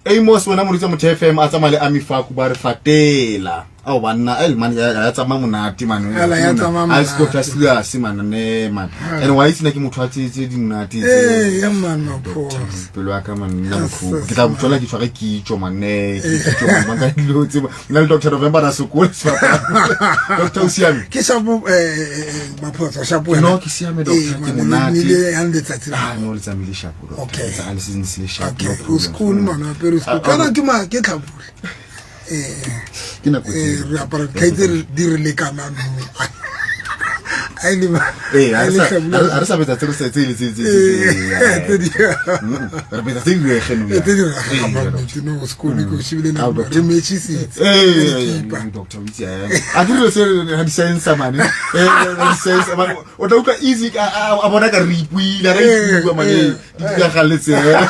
Amos wena moritsa motho FM a tsamaya le Ami Faku ba re fatela. Ao banna el man ya tsamaya monate man. Ala, ya tsamaya A se go monate. fast se man ne man. And why itse ke motho a tse tse di monate Ee, tse. ya man maphosa. Pelo ya ka man nna Yes, botlhoko. yes, Ke tla botsola ke tshware kitso man ne. Kitso man ka dilo tse. Nna le Dr. November ra sokola sefapano. Dr. o siame. Ke shapo maphosa shapo wena. No ke siame doctor Ee, ke man, monate. le yang letsatsi la Ah no le tsamaile shapo doctor. Okay. Le tsamaile se le shapo. Okay, no o problem. skoon man, o apere skoon. Ah, Kana ke ma ke tlhabula. Eh, Ke nako eh tseo. re apara dikhai tse di re lekanang mo. A ile ba. Ee, ha a re ile sa- hlabula. ha re sa betsa tse re sa- tse le tse- tse- Eh, tse- tse di- re betsa tse di rege nou, Eh, tse di ja. re Ee, ga doctor. ba no skoon ko shebile Ah, nako doctor. re metšhisitse. Ee, Re ee, kipa. ee, doctor, o itse, eh. A ke dilo tse ha di science mane. Eh, ha di science, mane. O tla utlwa easy a bona ka re ipuile, re Ee, ipua mane. ee. Di diragalletse, eh.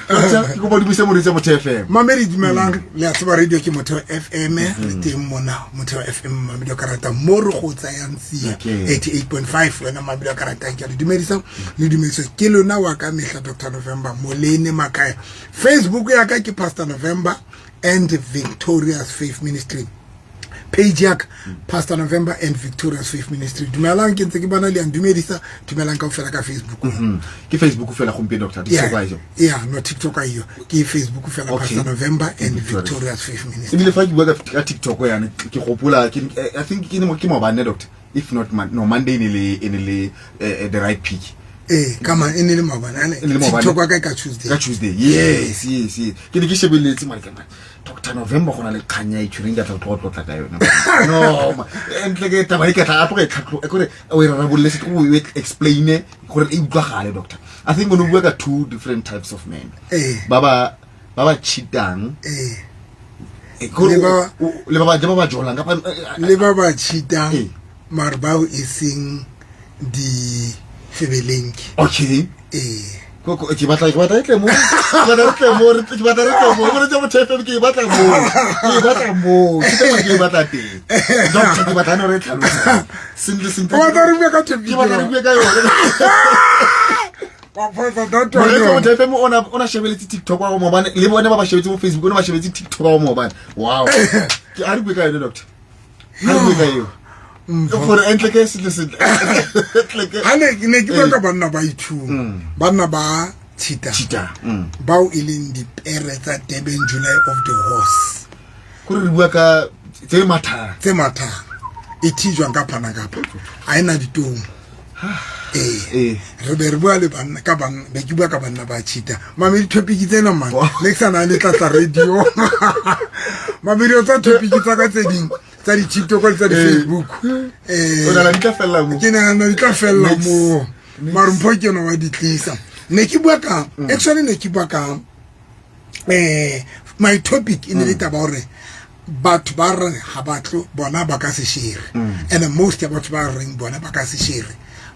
Doctor, ke kopa o dumedise moreetsi wa Motheo FM. Mamedi dumelang, le a tseba radio ke Motheo FM, re teng mona Motheo FM mamedi wa karata mo re go tsayang tsia 88.5 wena mamedi wa karata ke a le dumedisa le dumedisa ke lona wa ka mehla Dr. November Molene Makaya. Facebook ya ka ke Pastor November and Victorious Faith Ministry. Page ya ka Pastor November and Victorious Faith Ministry. Dumelang, ke ntse ke bona le yang dumedisa, dumelang kaofela ka Facebook. Ke Facebook fela gompieno doctor, TikTok Yeah, a jo. yeah, no TikTok a iyo. Ke Facebook fela Pastor November and Victorious. Victorious Faith Ministry. Ebile fa ke bua ka TikTok yana ke gopola ke I think ke maobane doctor, if not man, no Monday e ne le the right pick. Eh, ka ma e ne le maobane. E ne le maobane. TikTok wa ka ka Tuesday. Ka Tuesday. Yes. Ke ne ke shebeletse mare ke Dr. November go na le kgang ya itshwereng ke tla tlo tlotla ka yone. No, ma, ntle ke taba e ke tla a tloga e tlhatlho e kore o e rarabolle se o e explain gore e utlwagale doctor. I think o ne o bua ka two different types of men. Eh. Ba ba cheatang. Eh. Kore Le ba- le ba ba jolang kapa Le ba ba cheatang Eh. mare bao e seng di febelenki. Okay. Eh. Ke batla e tle mo. Ke batla re tle mo, ke batla re tle mo. Gore tse motho FM ke e batla mo. Ke e batla mo. Ke teng ke e batla teng. Doctor ke batla no re tlhalosa. Sentle sentle. O batla re bue ka topic Ke batla re bue ka yone. Maphosa, that Moreetsi wa one. Motho FM ona shebeletse TikTok wa maobane le bone ba ba shebetse mo Facebook ona ba shebetse TikTok wa maobane. Wow. Ke a re bue ka yone doctor. Ha re bue ka eo. Gore entle ke sentle sentle. Entle ke Ha ne ke bua ka banna ba ithung, banna ba cheater cheater. Bao e leng dipere tsa Durban July of the horse. Gore re bua ka tse mathang. Tse mathang e thijwang ka phana kapa a ena ditomo ee. Ee. Re be re bua le banna ka banna, be ke bua ka banna ba cheater mamedi topic tsena man ne ke sa nahane tlatla radio mamedi o tsa topic tsa ka tse ding tsa di-TikTok le tsa di-Facebook. O nahana di tla fella mo? Ke nahana di tla fella Next. mo mare mpho ke yona wa di tlisa. Ne ke bua ka, actually ne ke bua ka my topic e ne le taba hore batho ba re ha ba tlo bona ba ka se share, and most ya batho ba reng bona ba ka se share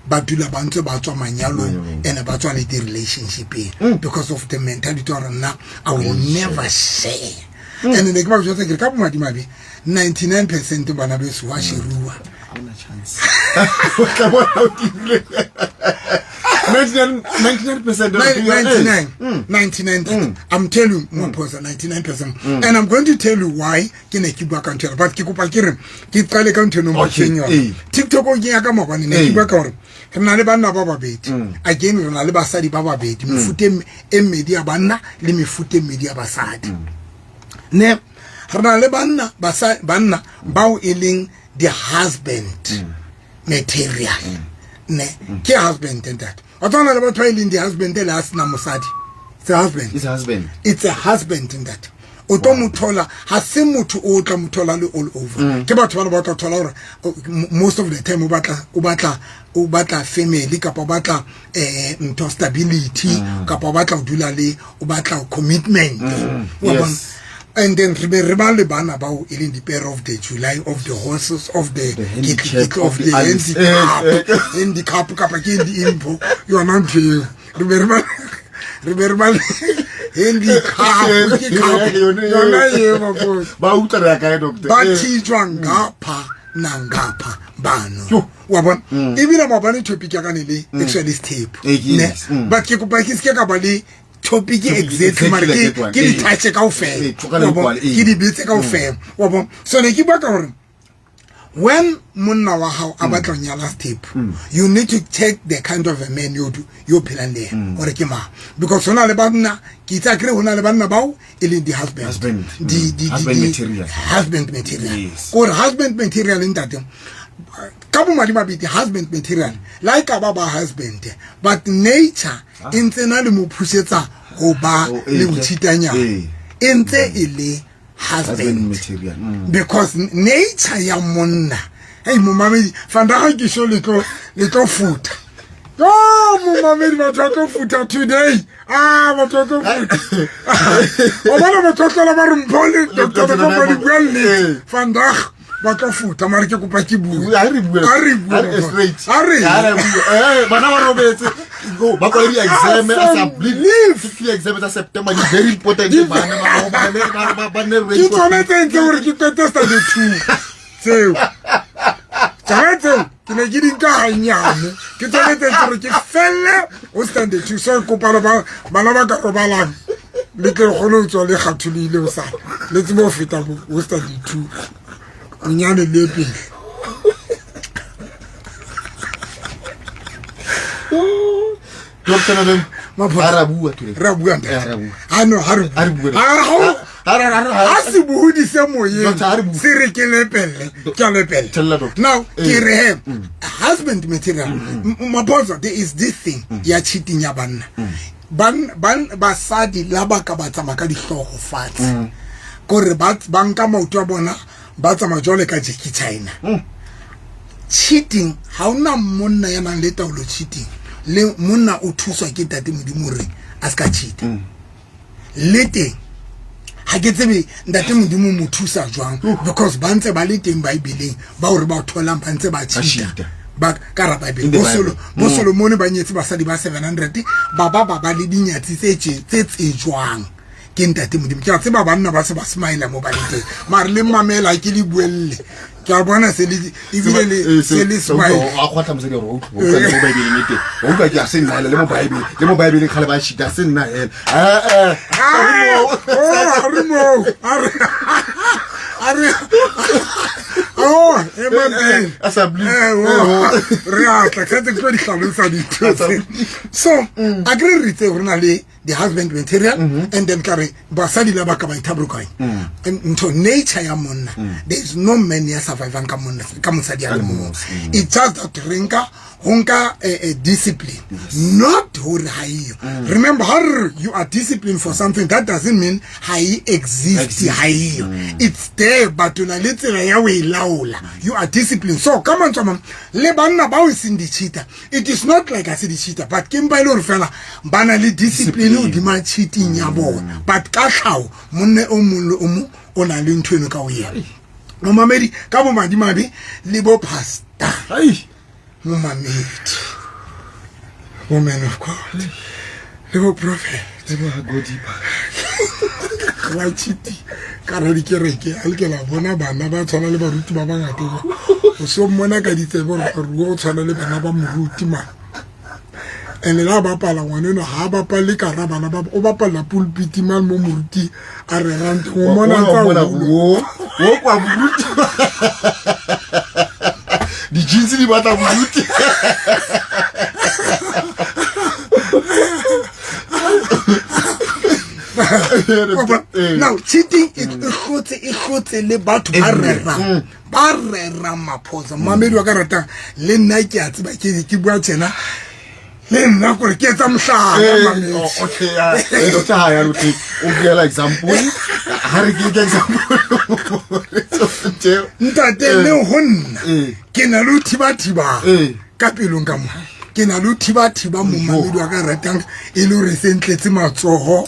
ba dula ba ntse ba tswa manyalong Manyalong. And ba tswa le di-relationshipeng because of the mentality hore nna I will never share. And ne ke ba jwetsa ke re ka bomadimabe 99% bana beso wa sheruwa. Ha ona chance. O tla bona o dirile. 99% of people are- 99 99, I'm telling you Maphosa, 99%, and I'm going to tell you why ke ne ke bua ka ntho ena, but ke kopa ke re ke qale ka ntho eno mpotseng yona. TikTok ke ya ka maobane ne ke bua ka hore re na le banna ba babedi, again re na le basadi ba babedi, mefuta e mmedi ya banna le mefuta e mmedi ya basadi. Ne re na le banna banna bao e leng the husband material, ne ke husband ntate wa tswana le batho ba e leng di-husband le a sena mosadi. It's a husband. It's a husband. It's a husband ntate. O tlo mo thola, ha se motho o tla mo thola le all over. Ke batho bana ba tla thola hore most of the time o batla family kapa o batla ntho stability kapa o batla ho dula le o batla commitment wa bona. And then re be re ba le bana bao e leng di-pair of the July of the horses of the The handicap of of the the Alice. handicap. Eh. Handicap kapa ke di info yona ntho eo. Re be re ba le handicap ke cup Yone eo. yona eo maphosa. Ba utlwa re ya kae doctor? Ba thijwa ngapha nangapha bano Yo. wa bona. Ebile maobane topic ya ka ne le actually step Eh, ne yes. But ke kopa ke seke ka ba le. Topic exactly mare ke di touch kaofela, ke di betse kaofela, wa bona. So ne ke bua ka hore when monna wa hao a batla ho nyala step, you need to check the kind of a man yo yo phelang le yena hore ke mang, because hona le banna, ke itse akere hona le banna bao e leng di-husband, husband material. Husband material, kore husband material ntate ka bomadimabe, husband material la e ka ba ba husband, but nature e ntse na le mo phusetsa ho ba le bothitanyana, e ntse e le husband material, because nature ya monna. Hey momamedi, vandag ke so le tlo futa. Yo momamedi, batho ba tlo futa today. Ah, batho ba tlo futa. O bona batho tlola ba re Mphole, Dr. November di bua nnete. Vandag ba tlo futa, mare ke kopa ke bue. A re bue. A re bue. Straight. A re. Eh, bana ba robetse. Go ba kwa di exam a sa leave. Ke exam tsa September di very important, bana ba ne ready. Ke tsone tse ntse hore ke qete standard 2. Tseo. Tsone tseo ke ne ke di nka hanyane. Ke tsone tse ntse hore ke felle o standard 2. So kopa le ba bana ba ka robalang, le tle le kgone ho tswa le kgatholohile ho sala. Le tsebe ho feta ho standard 2. Bonyane le pele. Dr. November, ra bua today. Ra bua ntate. Ra bua. Ha no, ha re Ha re bua. Ha ha se bohodi se moyeng. Doctor, ha re bue. Se re ke lepelle, ke a lepelle. Tella, doctor. Now ke re he husband material, Maphosa, there is this thing ya cheating ya banna. Ban basadi la ba ka ba tsamaya ka dihlooho fatshe, kore ba nka maoto a bona ba tsamaya jwale ka Jackie China. Cheating, ha ona monna ya nang le taolo cheating, le monna o thuswa ke ntate Modimo hore a ska cheat. Le teng ha ke tsebe ntate Modimo mo thusa jwang, because ba ntse ba le teng Bibleng ba hore ba tholang ba ntse ba cheat ba ka ra Bible. Bo Solomon ba nyetse basadi ba 700 ba ba ba le dinyatsi tse tsejwang ke ntate Modimo. Ke a tseba banna ba se ba smile mo ba le teng, mare le mamela ke le buelle, ke a bona se le ebile le se le smile. A kgotla mosadi hore o utlwa le mo Bibleng e teng. O utlwa ke a se nna le mo Bible, le mo Bibleng kgale ba cheat, a se nna hela. Eh. Oh, re mo. A re. Oh, e man. A sa believe. Re a tla ke tlo di hlalosa dintho. So, a ke re itse hore na le the husband material, and then kare basadi la ba ka ba ithabrokanya ntho nature ya monna. There is no man ya survivang ka monna, ka mosadi a le mong. It's just that re nka ho nka a discipline, not hore ha eyo. Remember, how you are disciplined for something, that doesn't mean ha e exist, ha eyo. It's there, but o na le tsela ya ho e laola. You are disciplined. So ka mantswe a mang, le banna bao e seng di-cheater, it is not like a se di-cheater, but ke mpa e le hore fela ba na le discipline hodima cheating ya bona. But ka tlhaho monna o mong le o mong o na le ntho eno ka ho yena. Momamedi, ka bomadimabe le bo pastor, momamedi, bo man of God le bo prophet ba cheat ka ra dikereke. A le ke la bona bana ba tshwana le baruti ba bangata, o so mmona ka ditsebe hore o tshwana le bana ba moruti man. And la bapala ngwana eno ha bapale ka ra bana ba o bapalla pulpit man mo moruti a rerang teng, o mona ntsa o kwa moruti, di jeans di batla moruti. Now cheating e hlotse le batho ba rerang, ba rerang Maphosa. Mamedi wa ka ratang, le nna ke a tseba ke bua tjena, le nna kore ke etsa mohlala mamedi. Okay, doctor ha ya lothe o buela example, ha re ke example ntate le ho nna ke na le ho thiba-thiba ka pelong ka mo, ke na le ho thiba-thiba momamedi wa ka ratang, e le hore se ntletse matsoho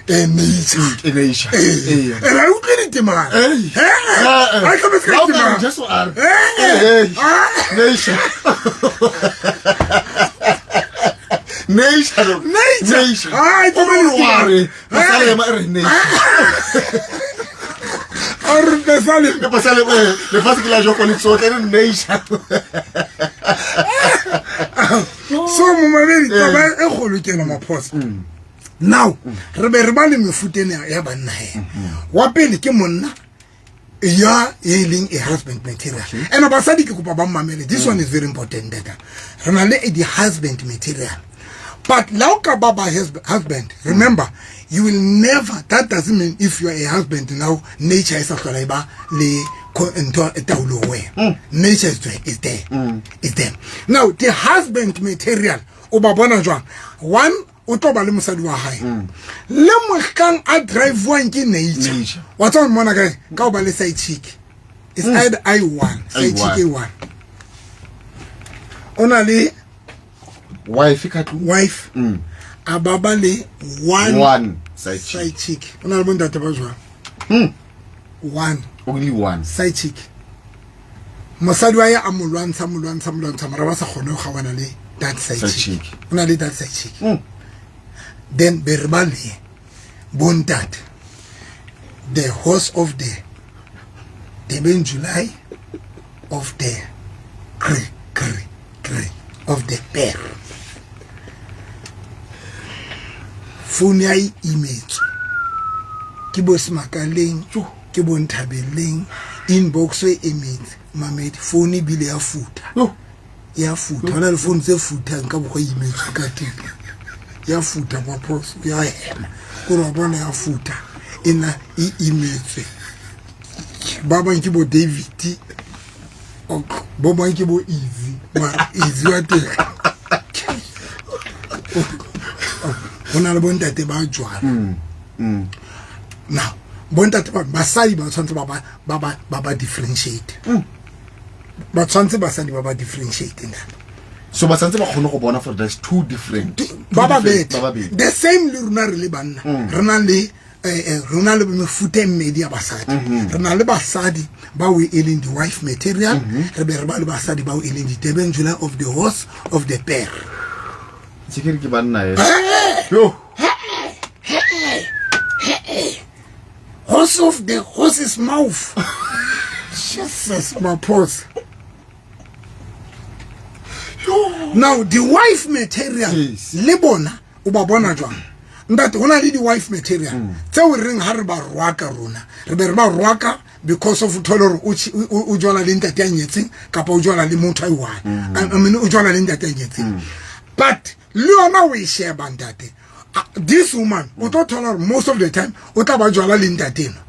nature. Ra utlwe ditemana. A tlhometse ka ditemana. Jesu a re nature. Nature. Nature. Ai, o re Pesalema re nature. A re Pesalema. Pesalema lefatshe ke la joko le tsohle re nature. So momamedi, taba e kgolo ke ena Maphosa. Now re be re ba le mefuta ena ya banna he. Wa pele ke monna ya e leng a husband material. And basadi ke kopa ba mmamele, this one is very important data. Re na le di husband material, but la o ka ba ba husband, remember, you will never, that doesn't mean if you are a husband now, nature e sa hlola e ba le ntho e taolo ho wena. Nature is there, is there, is there. Now the husband material o ba bona jwang? One, o tlo ba le mosadi wa hae le mohlang a drivewang ke nature. Nature. Wa tswa mmona kae? Ka o ba le side chick. It's either I one side chick, I e one o na le wife ka tlung, wife, a ba ba le one, one side chick. Side chick. O na le bontate ba jwang? One Only one side chick. Mosadi wa ye a mo lwantsha, mo lwantsha, mo lwantsha, mara ba sa kgone go gawana le that side Side chick. chick. O na le that side chick. Then be re ba le bontate, the horse of the Durban July of the kre kre kre of the bear. Phone ya e imetswe ke bo Semakaleng, ke bo Nthabeleng, inbox e emetse mamedi, phone ebile ya futha. Yo. Ya futha. Hona le phone tse futhang ka bokgwa e imetswe ka teng, ya futha maphoso, ya hema kore wa bona ya futha ena e imetswe. Ba bang ke bo David, bo bang ke bo Easy, mara Easy wa teng. Ho na le bontate ba jwalo. Now bontate ba basadi ba tshwanetse ba differentiate, ba tshwanetse basadi ba ba differentiate ntate. So ba santse ba kgone go bona for there's two different two Ba different- babedi. Ba babedi. The same le rona re le banna, re na le mefuta e mmedi ya basadi. Re na le basadi bao e leng di-wife material, re be re ba le basadi bao e leng di-Durban July of the horse of the bear. Se ke re ke banna e yo. Horse of the horse's mouth. Jesus, maphosa. Now the wife material, le bona o ba bona jwang ntate? Ho na le di-wife material tseo re reng ha re ba rwaka rona, re be re ba rwaka because of thole hore o jwala le ntate ya nyetseng kapa o jwala le motho a i-one. I mean, o jwala le ntate ya nyetseng, but le yona o e sheba ntate. This woman o tlo thola hore most of the time o tla ba jwala le ntate eno,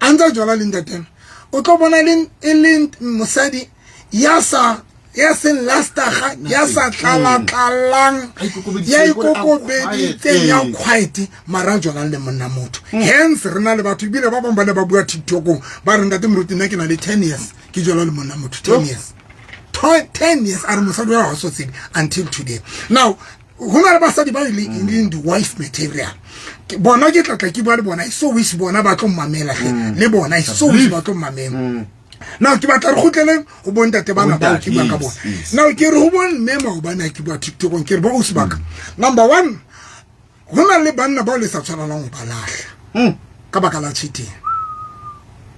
a ntse a jwala le ntate eno, o tlo bona e le mosadi ya sa ya seng lastaga, ya sa tlalatlalang, A ikokobeditseng, ya kore a ikokobeditseng, ya quiet. Quiet, mara a jwalang le monna motho. Hence re na le batho ebile ba bangwe ba ne ba bua TikTokong ba re, "Ntate moruti, nna ke na le 10 years ke jwala le monna motho, 10 years, 10 years." A re mosadi wa ga so tsebe until today. Now ho na le basadi ba e leng di-wife material. Bona ke tlatla ke bua le bona. I so wish bona ba tlo mmamela hle le bona. I so wish ba tlo mmamela. Now ke batla re kgutlele ho bontate bana bao ke bua ka bona. Now ke re ho bomme, maobane ha ke bua TikTokong, ke re ba ausi baka, number one, ho na le banna bao le sa tshwanelang ho ba lahla ka baka la cheating,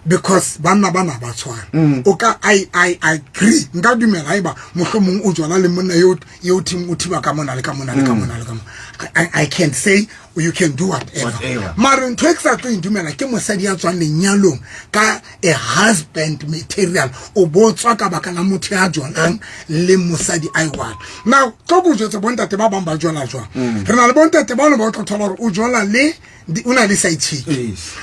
because banna bana ba tshwana. O ka I agree, nka dumela haeba mohlomong o jwala le monna eo o thiba ka mona le ka mona le ka mona le ka mona. I can say you can do whatever, Whatever. Mare ntho e ke sa tlo e dumela ke mosadi ya tswang lenyalong ka a husband material, o bo tswa ka baka la motho ya jwalang le mosadi a i-one. Now tlo ko jwetse bontate ba bang ba jwala jwang. Re na le bontate ba ne ba o tlo thola hore o jwala le o na le side chick.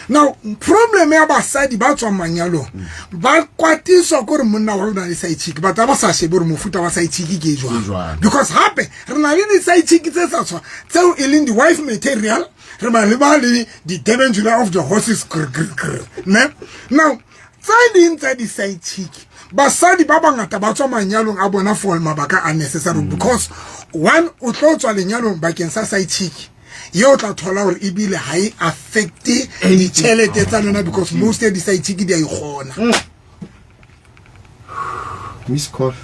Now problem ya basadi ba tswang manyalong, ba kwatiswa ke gore monna wa o na le side chick, but ba sa shebe gore mofuta wa side chick ke e Ke jwang. jwang. Because hape re na le di-side chick tse sa tshwa tseo e leng di-wife material, re ba le ba le di-Durban July of the horses grr, grr, grr, ne. Now tse ding tsa di-side chick, basadi ba bangata ba tswa manyalong a bona for mabaka a necessary, because one, o tlo tswa lenyalong bakeng sa side chick ye o tla thola gore ebile ha e affecte ditšhelete tsa lona, because most ya di-side chick di a ikgona. Miss call.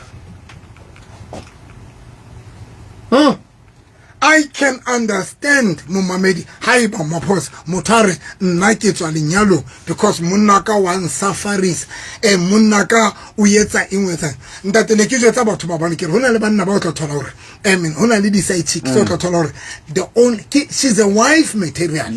Huh. I can understand, momamedi, haeba Maphosa motho a re nna ke tswa lenyalong because monna ka wa nsafarisa, monna ka o etsa eng, o etsang. Ntate, ne ke jwetsa batho ba bane ke re ho na le banna ba o tla thola hore, I mean, ho na le di-side chick tse o tla thola hore the only ke, she's a wife material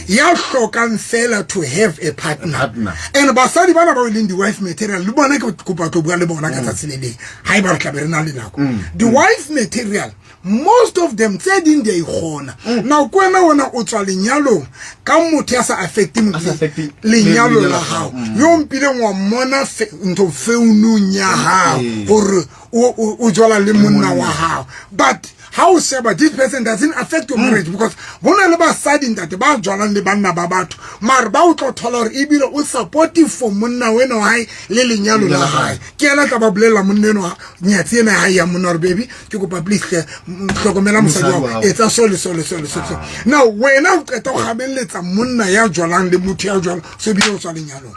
ya hlokang fela to have a partner. Partner. And basadi bana ba e leng di-wife material le bona, ke kopa tlo bua le bona ka tsatsi le leng ha eba re tla be re na le nako. The wife material, most of them, tse ding di a ikgona. Now ko wena, wena o tswa lenyalong ka motho ya sa affecting A sa affecting lenyalo lenyalo la la gago, gago. yo mpileng wa mmona ntho founung ya gago gore o jola le monna wa gago, but ha o sheba, this person doesn't affect your marriage, because ho na le basadi, ntate, ba jwalang le banna ba batho, mare ba o tlo thola gore ebile o supportive for monna wena wa hae le lenyalo la hae. Ke ena tla ba bolelela monna eno, nyatsi ena ya hae ya monna, gore baby, ke kopa please hle, hlokomela mosadi wa Mosadi wa hao, hao. Etsa so le so le so le so so. Now wena o qeta go gabeletsa monna ya jwalang le motho ya jwalang, so ebile o tswa lenyalong.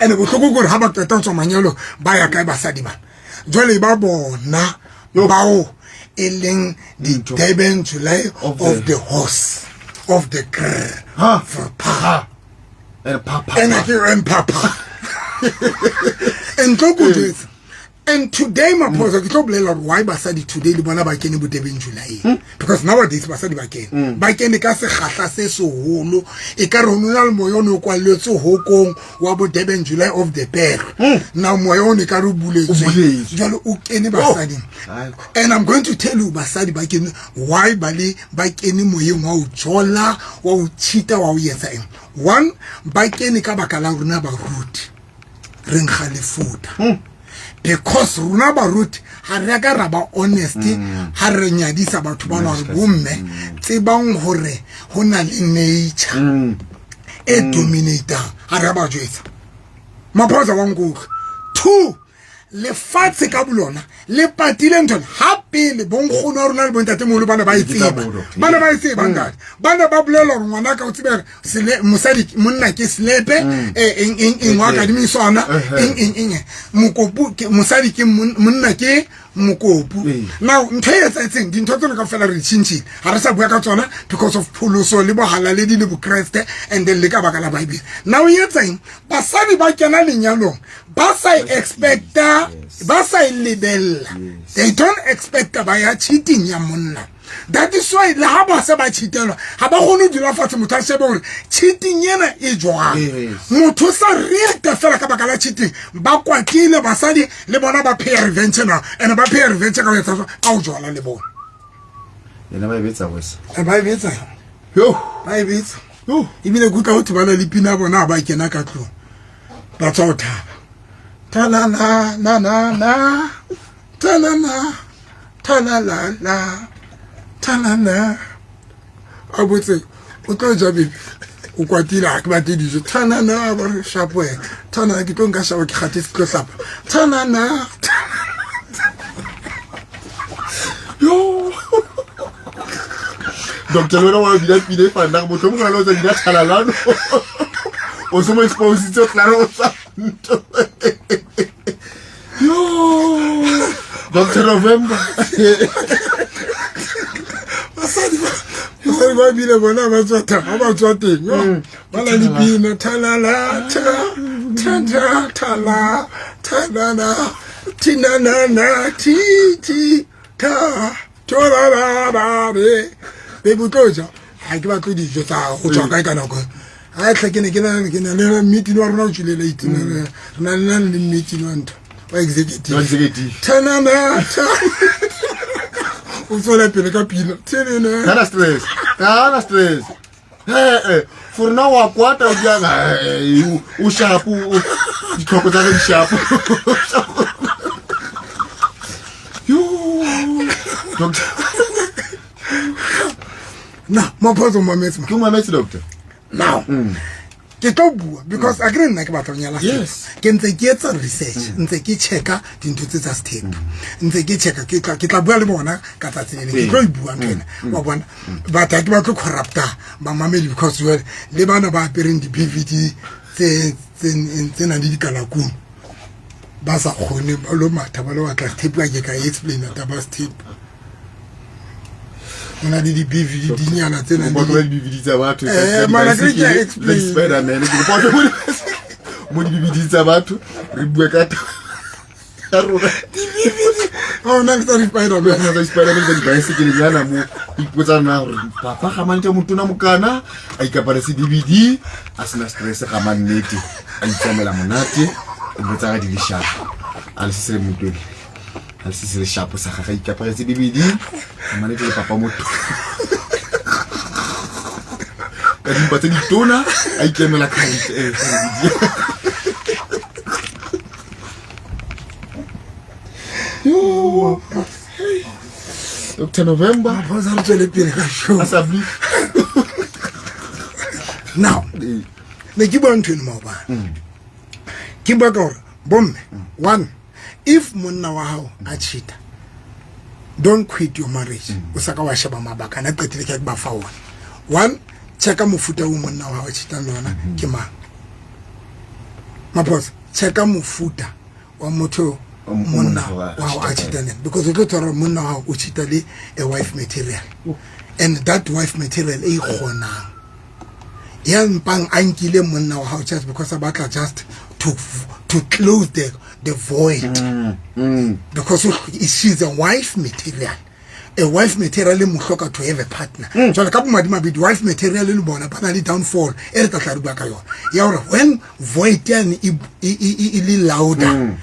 And bohloko ke gore ha ba qeta ho tswa manyalong, ba ya kae basadi bana? Jwale ba bona bao e leng Dintho. di-Durban July Of of the horse of the grr Ha. for pa. Ha. And pa pa. And Pa. ke and papa and tlo ko jwetsa. And today, Maphosa, ke tlo bolela gore why basadi today le bona ba kene bo Durban July, because nowadays basadi ba kene, ba kene ka sekgahla se seholo. E ka re ho nona le moya o ne o kwalletswe hokong wa bo Durban July of the pere. Now moya o ne ka re o buletswe. O buletswe. Jwale o kene basading. Hai. And I'm going to tell you basadi ba kene why, ba le ba kene moyeng wa ho jola, wa ho cheata, wa ho etsa eng. One, ba kene ka baka la rona baruti re nkga lefuta, because rona baruti ha re ka ra ba honest ha re nyadisa batho ba gore bomme tsebang hore ho na le nature e dominatang. Ha re ba jwetsa, Maphosa wa nkutlwa. Two, lefatshe ka bolona le patile nthona ha pele bonkgono wa rona le bontatemoholo ba ne ba e tseba. Ba ne ba e tseba, ntate. Ba ne ba bolela gore ngwana ka o tsebe mosadi, monna ke selepe, eng eng eng wa kadimiswana, eng eng eng, mokopu mosadi ke monna ke mokopu. Now ntho e etsahetseng, dintho tsena kaofela re di tjhentjhile, ha re sa bua ka tsona because of pholoso le bohalaledi le bokreste, and then le ka baka la Bible. Now e etseng, basadi ba kena lenyalong ba sa e expecta, ba sa e lebella. They don't expect ba ya cheating ya monna. That is why le ha ba se ba cheatelwa, ha ba kgone ho dula fatshe motho a shebe hore cheating ena e jwang. Motho sa reacta fela ka baka la cheating. Ba kwatile basadi le bona, ba pay revenge now, and ba pay revenge ka ho etsa ka ho jwala le bona. Yena ba e betsa wesa. Ba e betsa. Yo. Ba e betsa. Yo. Ebile ke utlwa ho ba na le pina ya bona ha ba kena ka tlung, ba tswa ho thaba, thalala na na na thalala thalala la thalala. A botse o tlo ja, baby, o kwatile, ha ke batle dijo, thanana. Ba re sharp wena, thanana, ke tlo nka shower, ke kgathetse, ke tlo hlapa, thanana. Yo. Doctor, le wena wa bina pina e fana motho o mongwe le o tsa bina thalalano. O se mo expositse klaro o sa ntho. Yo. Dr. November. Basadi ba bile bona ba tswa ha ba tswa teng, yo, ba na le pina, thalala tha tha tha thala thalala thinanana thi thi tha tholalala re baby o tlo ja, ha ke batle dijo tsa go tswa kae ka nako a tlhe. Ke ne ke na le meeting wa rona o tswile late, re na le meeting wa ntho wa executive. Wa executive. Thanana tha, o tswela pele ka pina thenena. Kana stress. Kana stress. Eh, for now wa kwata o dia o sharp, o ditlhoko tsa di sharp. Yo. Doctor. Na Maphoso, mametse ma. Ke o mametse, doctor. Now ke tlo bua because a kere nna ke batla ho nyala sethepu. Ke ntse ke etsa research, ntse ke checka dintho tse tsa sethepu, ntse ke checka. Ke tla bua le bona ka tsatsi le leng, ke tlo e bua ntho ena wa bona, but ha ke batle corrupta bamamedi, because jwale le bana ba apereng di-BVD tse nang le dikalakunu ba sa kgone ba lo matha ba lo batla sethepu, a ke ka explain taba sethepu. Go na le di-bvd dinyana tse nang le di-bvd tsa batho eh, spiderman mo di-bvd tsa batho re bue ka ka rona spiderman tsa dibaesekele nyana mo ipotsa na gore papa ga mante motona mokana a ikapare se dvd a sena stress ga mannete a itsamela monate o botsa ga di le shapo a le se se le motwele a le se se le shapo sa gage a ikaparetse dvd ga mannete le papa motho ka dimpa tse ditona a ikemela kgantle eh, Yo. Dr. November. Maphosa re tswele pele ka show. A sa bli. Now, ne ke bua ntho eno maobane. Mm. Ke bua ka gore bomme, one, if monna wa hao a cheater, don't quit your marriage. Mm. O sa ka wa sheba mabaka na qetile ke ba fa ona. One, checka mofuta o monna wa hao a cheatang le ona mm-hmm. ke mang. Maphosa, checka mofuta wa motho monna wa hao a cheatang le because o tlo thola monna wa hao o cheata le a wife material. Oh. And that wife material e kgonang ya mpang a nkile monna wa hao just because a batla just to close the void mm. Because she's a wife material. A wife material e mo hloka to have a partner. Mm. Jwale ka bomadi wife material le bona ba na le downfall e re tla tla re bua ka yona ya gore when void yane e le louder mm.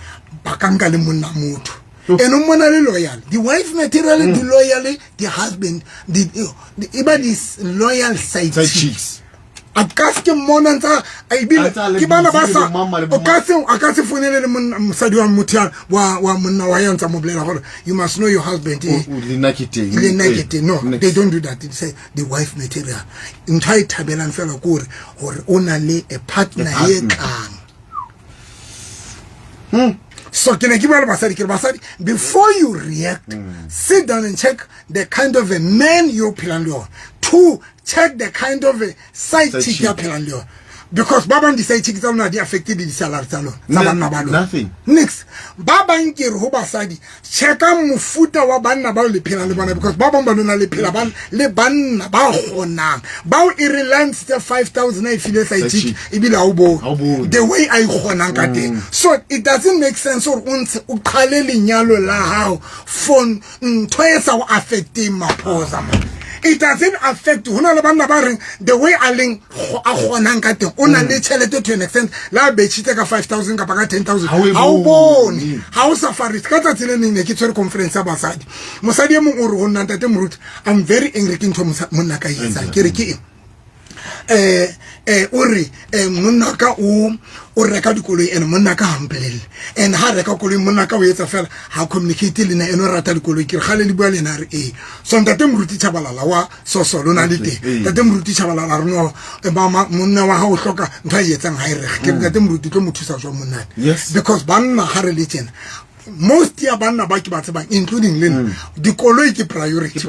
ba ka nka le monna motho and o mmona le loyal the wife material mm. the loyal the husband the e ba this loyal side chicks a ka se ke mmona ntsa a ebile ke bana ba sa o ka se a ka se fonele le mosadi wa motho wa monna wa ya ntsa mo bolela gore you must know your husband eh. Le nna ke teng le nna ke teng no they don't do that they say the wife material ntho a e thabelang fela ke gore gore o na le a partner ye tlang hmm. So ke ne ke bua le basadi ke re basadi before you react mm. sit down and check the kind of a man you phelang le yona. Two, check the kind of a side chick ya phelang le yona because ba bang di-side chick tsa lona di affected di-salary tsa lona tsa banna ba lona nix ba bang ke re ho basadi checka mofuta wa banna bao le phelang le bona because ba bang ba lona le phela le banna ba kgonang bao e re la ntshitse 5000 a e file side chick ebile ha o bone the way a ikgonang ka teng mm. So it doesn't make sense gore o ntshe o qhale lenyalo la hao for ntho e sa o affecteng maphosa man it doesn't affect ho na le banna ba reng the way a leng a kgonang ka teng o na le tšhelete to an extent la betšhitse ka 5000 kapa ka 10000 ha o bone ha o sa farise ka tsatsi le neng ne ke tshwere conference ya basadi mosadi e mong o re ho nna ntate moruti I'm very angry ke ntho monna ka e etsang ke re ke eng eh eh o re eh monna ka o o reka dikoloi ene monna ka hampelele and ha reka koloi monna ka o etsa fela ha communicate le nna ene o rata dikoloi ke re gale le bua le ena re ee so ntate moruti Tshabalala wa soso lona le teng ntate moruti Tshabalala re no mama monna wa ha o hloka ntho a e etsang ha e rege ke ntate moruti tlo mo thusa jwa monna because banna ha re le tjena most ya banna ba ke ba tsebang including le nna mm. dikoloi ke priority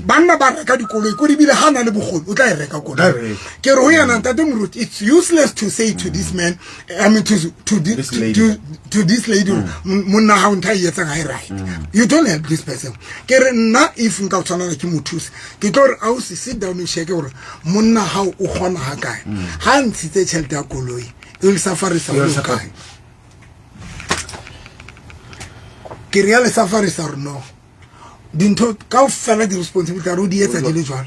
banna ba reka dikoloi ko dibile ha na le bokgoni o tla e reka koloi ke re ho yena ntate moruti it's useless to say to this man I mean to to this lady to, to this lady mm. monna ha o ntha e etsang ha e right mm. You don't help this person ke re nna if nka o tshwanela ke mothusi ke tlo re ausi sit down o check gore monna ha o kgona ha kae ha ntshitse tšhelete ya koloi e le safarisa o kae ke re ya le safarisa re no dintho ka fela di-responsibility a re o di etsa di le jalo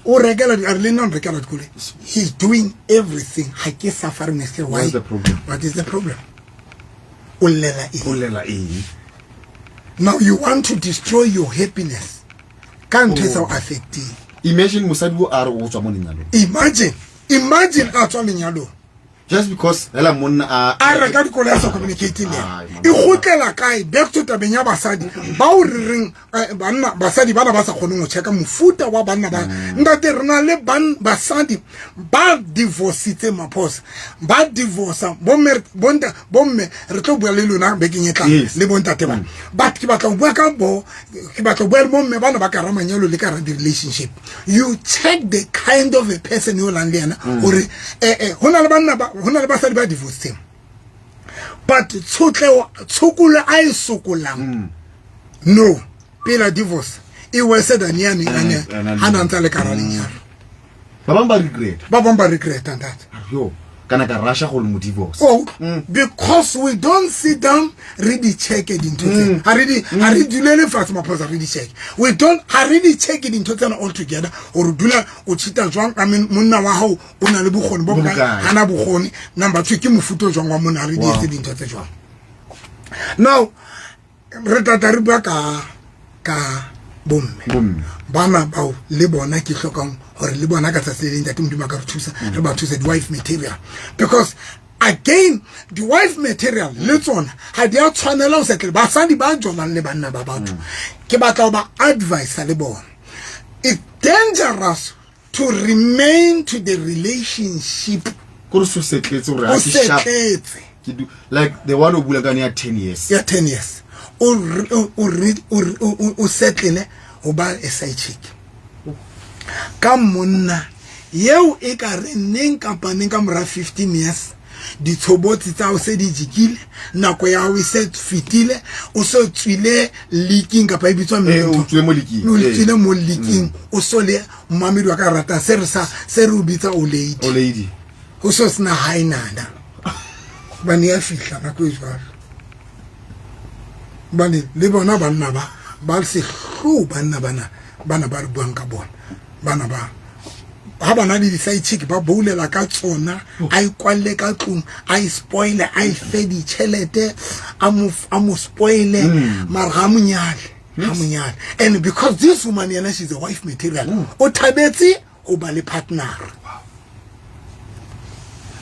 o rekela a re le nna o rekela dikoloi he's doing everything ha ke safari next year why what is the problem o llela eng o llela eng now you want to destroy your happiness ka ntho e sa o affecting imagine mosadi o a re o tswa mo lenyalong imagine imagine a tswa lenyalong just because hela monna a a reka dikoloi a sa communicate le ena e gotlela kae back to tabeng ya basadi bao re reng banna basadi bana ba sa kgoneng go checka mofuta wa banna ba mm. ntate re na le basadi ba divorcitse maphosa ba divorca bomme bonta bomme re tlo bua le lona bekeng e tlang le bontate ba mm. but ke batla go bua ka bo ke batla go bua le bomme bana ba ka ra manyalo le ka ra di-relationship you check the kind of a person yo lang le yena mm. gore eh eh hona le banna ba hona le basadi ba divorcing but tshotleo tshokolo a e sokolang mm. No pela divorce E worse than ya neng a ne ha na ntse a le ka hara lenyalo. Ba bang ba regret. Ba bang ba regret ntate. Yo, kana ka rasha go mo divorce. Oh, because we don't sit down re di check dintho tse. Ha re di ha re dulele fatshe maphosa re di check. We don't ha re di check dintho tsena all together or dula o cheata jwang. I mean, monna wa hao o na le bokgoni bo bokae, hana bokgoni. Number 2 ke mofuta o jwang wa monna, re di etse dintho tse jwang. Now re tata re bua ka bomme bana bao le bona ke hlokang hore le bona ka tsatsi le leng ntate Modimo a ka re thusa, re ba thuse di-wife material, because again di-wife material le tsona ha di a tshwanela ho settle basadi ba jolang le banna ba batho. Ke batla ho ba advise le bona, it's dangerous to remain to the relationship. Kore so setletse hore o ha ke sharp. Setletse. Ke do like the one o bula ka ya 10 years. Ya 10 years o o o setlele ho ba a side chick ka monna yeo e ka re neng kapa neng ka mora 15 years ditshobotsi tsa hao se di jikile, nako ya hao e se fetile, o so tswile leaking kapa e bitswa o tswile mo leaking, o tswile mo leaking, o so le mmamedi wa ka rata se re sa se re o bitsa o lady, o lady, o so sena hainana bane ya fihla nako e jwalo. Bane le bona banna ba ba sehloho, banna bana bana ba re buang ka bona, bana ba ha bana le di-side chick ba boulela ka tsona, a ikwalle ka tlung, a ispoile, a ife ditjhelete, a mo spoile, mara ha monyale, ha monyale. And because this woman yena, she's a wife material, o thabetse ho ba le partner.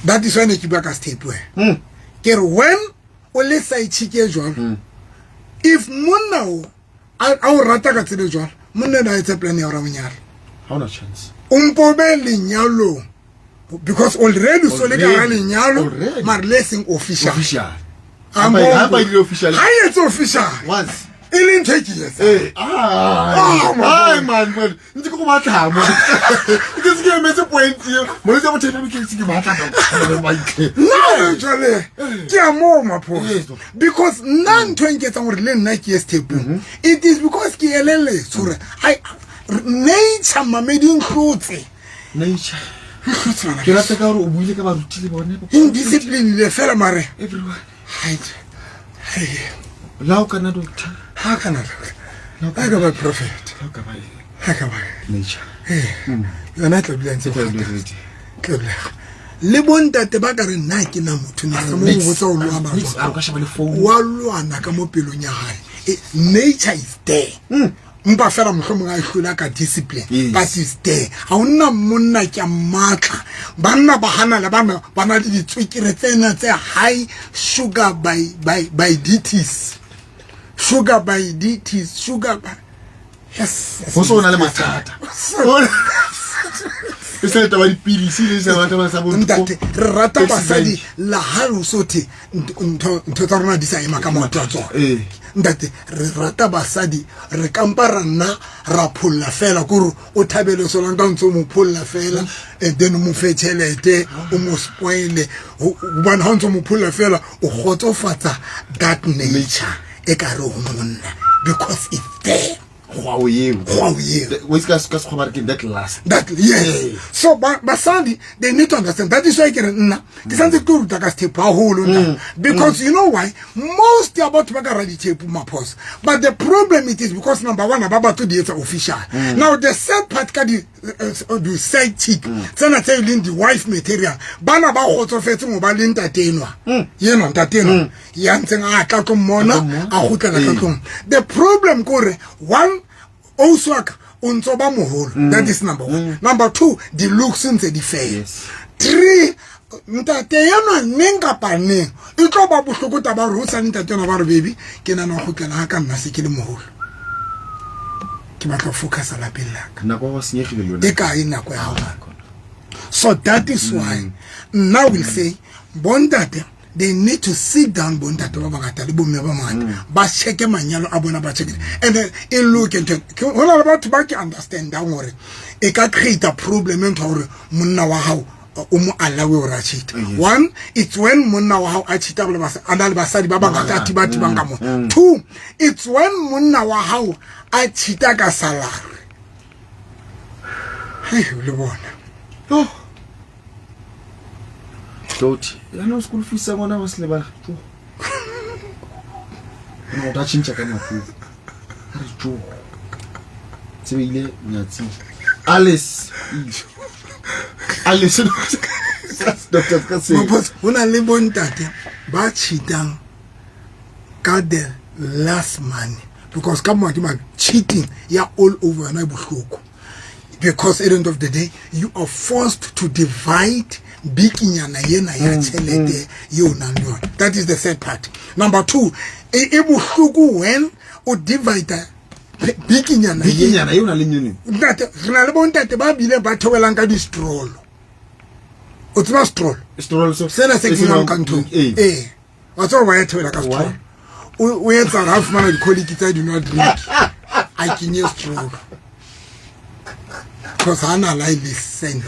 That is why ne ke bua ka step wena. Ke re when o le side chick e jwalo, if monna o a o rata ka tsela e jwalo, monna ena a etse plan ya hore a o nyale. Ha ona chance. O mpo be lenyalong, because already so le ka hara lenyalo, mara le seng official. Official. Ha ba ile official. Ha e etse official. Once. E le ntho e ke etsang. Ai man man, ntse ke go batla mo. Ke se ke emetse point eo. Molwetse wa bothata ke se ke batla ka. Nna jwale ke a moo maphoso. Because nna ntho e nketsang hore le nna ke ye stepong, it is because ke elelletswe hore ai nature mamedi ntlotse. Nature. Ke rata ka hore o buile ka baruti le bone. Indiscipline le fela mare. Everyone. Hai. La o kana doctor. Ha kana doctor. Ha ka ba prophet. Ha ka ba. Ha ka ba. Nature. Yona tla bula ntse. Tla bula. Le bontate ba ka re nna ke na motho ne se mo botsa o lwana. A ka sheba le phone. Wa lwana ka mo pelong ya hae. Nature is there. Mpa fela mohlomong a hlola ka discipline, but is there. Ha hona monna ke matla. Banna ba hana le bana ba na le ditswekere tsena tse high sugar by diabetes. Sugar by diabetes, sugar by yes. Ho so na le mathata. E se taba dipilisi le sa batla ba sa bo. Ntate re rata basadi la ha o sothe ntho tsa rona di sa ema ka maoto a tsona. Ntate re rata basadi re kampa ra nna ra pholla fela kore o thabele solang ka ntse o mo pholla fela, and then o mo fe tjhelete, o mo spoile, hobane ha o ntse o mo pholla fela o kgotsofatsa that nature e ka re ho monna, because it's there. Kgwao eo. Kgwao eo. O itse ka sekgwa ba re ke that last. That, yes. So basadi, they need to understand. That is why ke re nna ke santse ke ruta ka step haholo nna. Because you know why? Most ya batho ba ka ra ditshepo maphosa. But the problem it is because number one, ba batho di etsa official. Now the sad part ka di side chick, tsena tse leng di wife material, bana ba kgotsofetse mo ba le ntate enwa. Yena ntate enwa ya ntseng a tla tlo mmona, a kgutlela ka tlong. The problem kore one also o ntso ba moholo. That is number one. Number two, the looks ntse di fail. Three, ntate enwa neng kapa neng e tlo ba bohloko taba hore ho sa ntate enwa ba re baby ke nana ho kgutlela ha ka nna se ke le moholo, ke batla ho focus lapeng la ka. Nako ya ho senyegile le yona. E kae nako ya hao? So that is why nna will say bontate they need to sit down, bontate ba bangata le bomme ba bangata, ba checke manyalo a bona, ba checke and then e look into ho na le batho ba ke understandang hore e ka create a problem ntho hore monna wa hao o mo allowe gore a cheat. One, it's when monna wa hao a cheata a na le basadi ba bangata a thiba-thibang ka mo. Two, it's when monna wa hao a cheata ka salary. Hei, le bona. Oh. Toti, yaanong school fees sa ngwana ba se lebala. Jo. No, o tla tšhentšha ka matlong. A re jo. Tsebile nyatsi. Alice. Alice. Doctor ka se. Maphosa, ho na le bontate ba cheatang ka the last money, because ka madi man cheating ya all over yona e bohloko, because at the end of the day you are forced to divide bikinyana yena ya tjhelete yeo nang le yona. That is the third part. Number two, e bohloko when o divide bikinyana ye. Bikinyana eo na le yone. Ntate, re na le bontate ba bileng ba theohelang ka di-stroll. O tseba stroll? Stroll so. Sena se kenywang ka nthong. Ee. Ee. Wa tseba ba ya theohela ka stroll. Why? O etsa hore ha fumana dikholiki tsa dinwa drink, a kenye stroll. Because ha na la e le cent.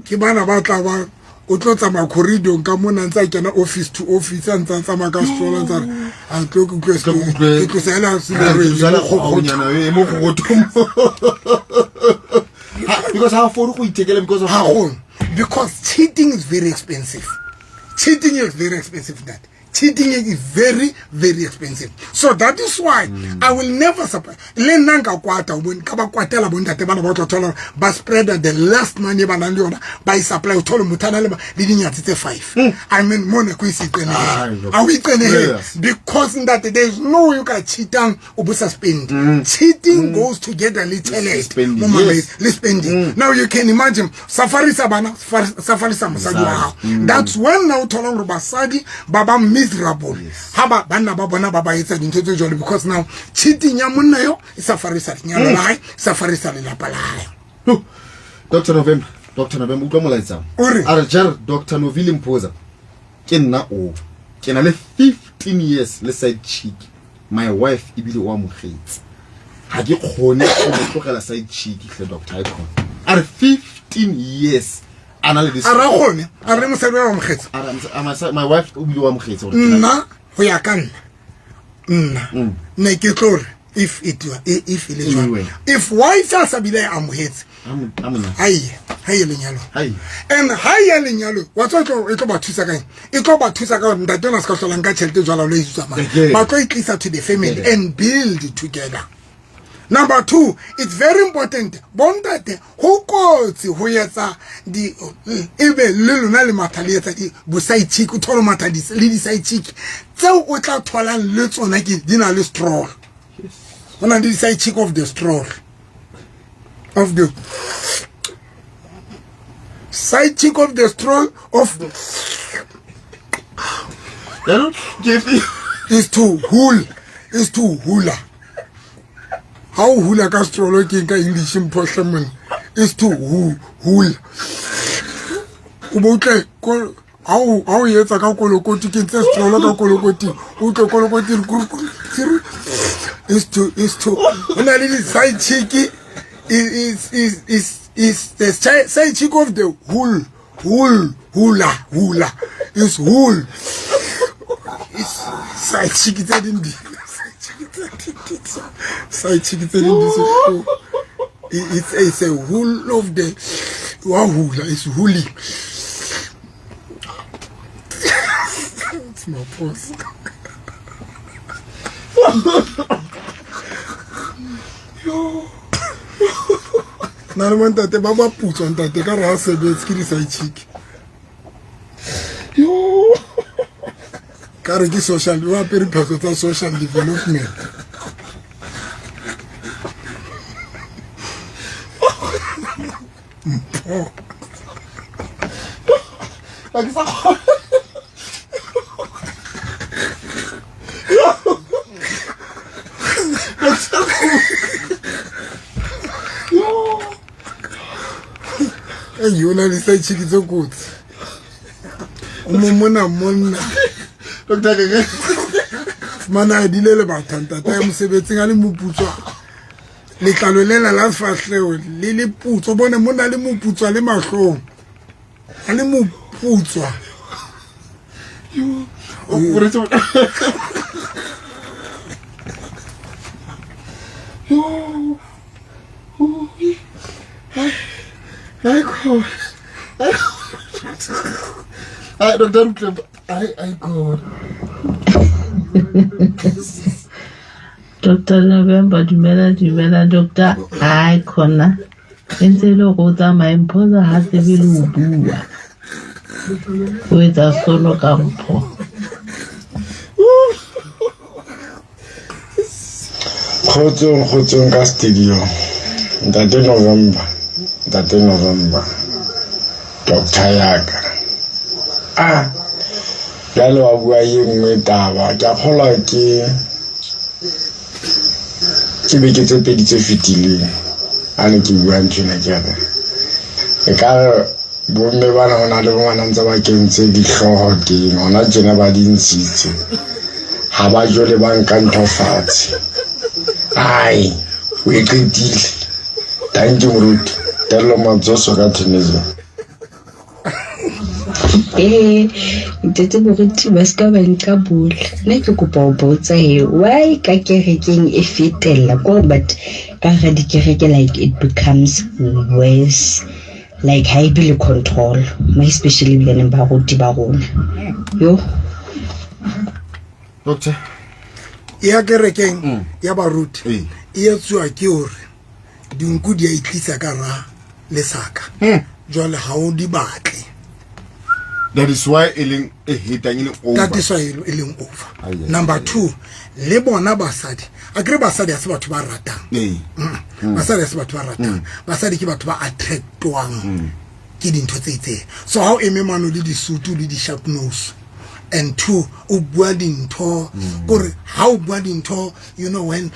Ke bana ba tla ba o tlo tsamaya corridor ka mona ntse a kena office to office, a ntse a tsamaya ka stroll, a ntse a re, a tlo ke utlwe Tlo ke utlwe. ke tlo sela se Mo kgokgothong. Because ha afford go ithekela because of Ha kgone, because cheating is very expensive. Cheating is very expensive, that cheating is very, very expensive. So that is why I will never support. Le nna nka kwata, o bone, ka ba kwatela bontate bana ba tlo thola ba spread the last money ba nang le yona, ba e supply, o thole motho a na le le dinyatsi tse 5. I mean, mona ko e se iqenehele. Ah, look. Ha o iqenehele. Yes. Because ntate, there is no way you can cheatang o bo sa spend. Cheating goes together le tjhelete. Spending, Mo mamedi, yes. le spending. Now you can imagine safari sa bana, safari sa mosadi wa hao. That's when now o thola hore basadi ba ba miserable. Yes. Ha ba banna ba bona ba ba etsa dintho tse jwalo, because now cheating ya monna yo e safari sa lenyalo la hae, safari sa lelapa la hae. Huh. Doctor November, Doctor November, utlwa molaetsa. O re? A re, Jer, Doctor Novile Mphoza, ke nna o. Ke na le 15 years le side chick. My wife ebile o amogetse. Ha ke kgone go mo tlogela side chick hle, Doctor, ha e kgone. A re 15 years a na le this. A ra kgone, a re mosadi wa amogetse. A re, my wife o bile o amogetse gore ke na Nna ho ya ka nna. Nna. Ne ke tlo re, if it were, if e le jwalo. Anyway. If wife a sa bile a amohetse, A mo nyala. Hai, ha e lenyalo. Hai. And ha ya lenyalo, wa tswa e tlo ba thusa kae? E tlo ba thusa ka hore ntate ona se ka hlolang ka tjhelete jwalo le e tsamaya. Again. Ba tlo e tlisa to the family Again. and build together. Number two, it's very important. Bontate, ho kotsi ho etsa di, ebe le lona le matha le etsa di bo side chick, o thole matha di, le di side chick. Tseo o tla tholang le tsona ke di na le stroll. Yes. Ho na le di side chick of the stroll. Of the side chick of the stroll of Jaanong, ke efe? Is to hul, is to hula. Ha o hula ka stroll ke ka English mphohle mona. Is to hul. O bo utlwe ko ha o, ha o etsa ka kolokoti, ke ntse stroll ka kolokoti. O utlwe kolokoti re kuru, kuru, kuru. Is to, is to. Ho na le di side chick is, is, is, is the side chick of the hul, hul, hula, hula. Is hul. Is side chick tse ding di. Side chick tse ding di se. It's a hul of the wa hula, it's huli. It's my boss. Yo. Na le bontate ba ba putswa ntate ka re ha sebetse ke di side chick. Yo. Ka re ke social, o apere phahlo tsa social development. Mpho. Ba ke sa kgona. Ei, o na le side chick tse kotsi. O mo mona monna. Doctor Keke. Fumana a dile le batho, ntate a ye mosebetsing a le moputswa. Letlalo lela la sefahlego le le putswa, bone monna le moputswa le mahlong a le moputswa. Ai, Dr. Rutle, ai, ai, God. Dr. November, dumela, dumela, Doctor. Ai, khona. E ntse e le gore o tsamaye mpho ha tsebe le ho bua. O etsa solo ka mpho. Kgotsong, kgotsong ka studio. Ntate November, Ntate November, Doctor yaka. Ah, jwale wa bua ye nngwe taba. Ke a kgolwa ke ke beke tse pedi tse fetileng a ne ke bua nthwena ke re e ka re bomme bana ho na le bongwana ntse ba kentse dihlooho teng hona tjena ba di ntshitse ha ba jole ba nka ntho fatshe ai o e qetile tanki moruti tello matsoso ka thenetso. Ee, ntate moruti ba se ka ba nka bola. Nna ke kopa ho botsa he why ka kerekeng e fetella ko but ka hara dikereke like it becomes worse like ha e be le control mo especially ebilaneng baruti ba rona yo. Doctor ya kerekeng ya baruti e etsuwa ke hore dinku di a itlisa ka ra lesaka jwale ha o di batle. That is why e leng e hetang e leng over. That is why e leng over. Number 2, le bona basadi a kere basadi ha se batho ba ratang. Basadi ha se batho ba ratang. Basadi ke batho ba attractwang ke dintho tse itseng. So ha o eme mano le disutu le di-sharp nose and two o bua dintho kore ha o bua dintho you know when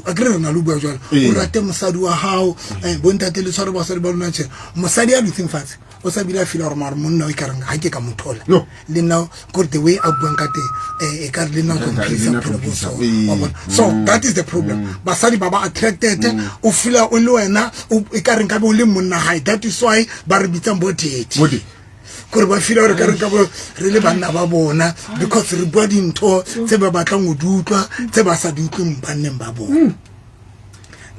a kere re na le o bua jwalo o rate mosadi wa hao bontate le tshware basadi ba lona tjhe mosadi a dutseng fatshe o sa bile a feel gore mare monna o e kareng ha ke ka mo thola le nna kore the way a buang ka teng e ka re le nna o tlo mphedisa bophelo bo so wa bona. So that is the problem. Basadi ba ba attracted o feel o le wena e ka reng ka be o le monna hae. That is why ba re bitsang bo daddy. Kore ba feel gore ka re ka bo re le banna ba bona because re bua dintho tse ba batlang ho di utlwa tse ba sa di utlweng banneng ba bona.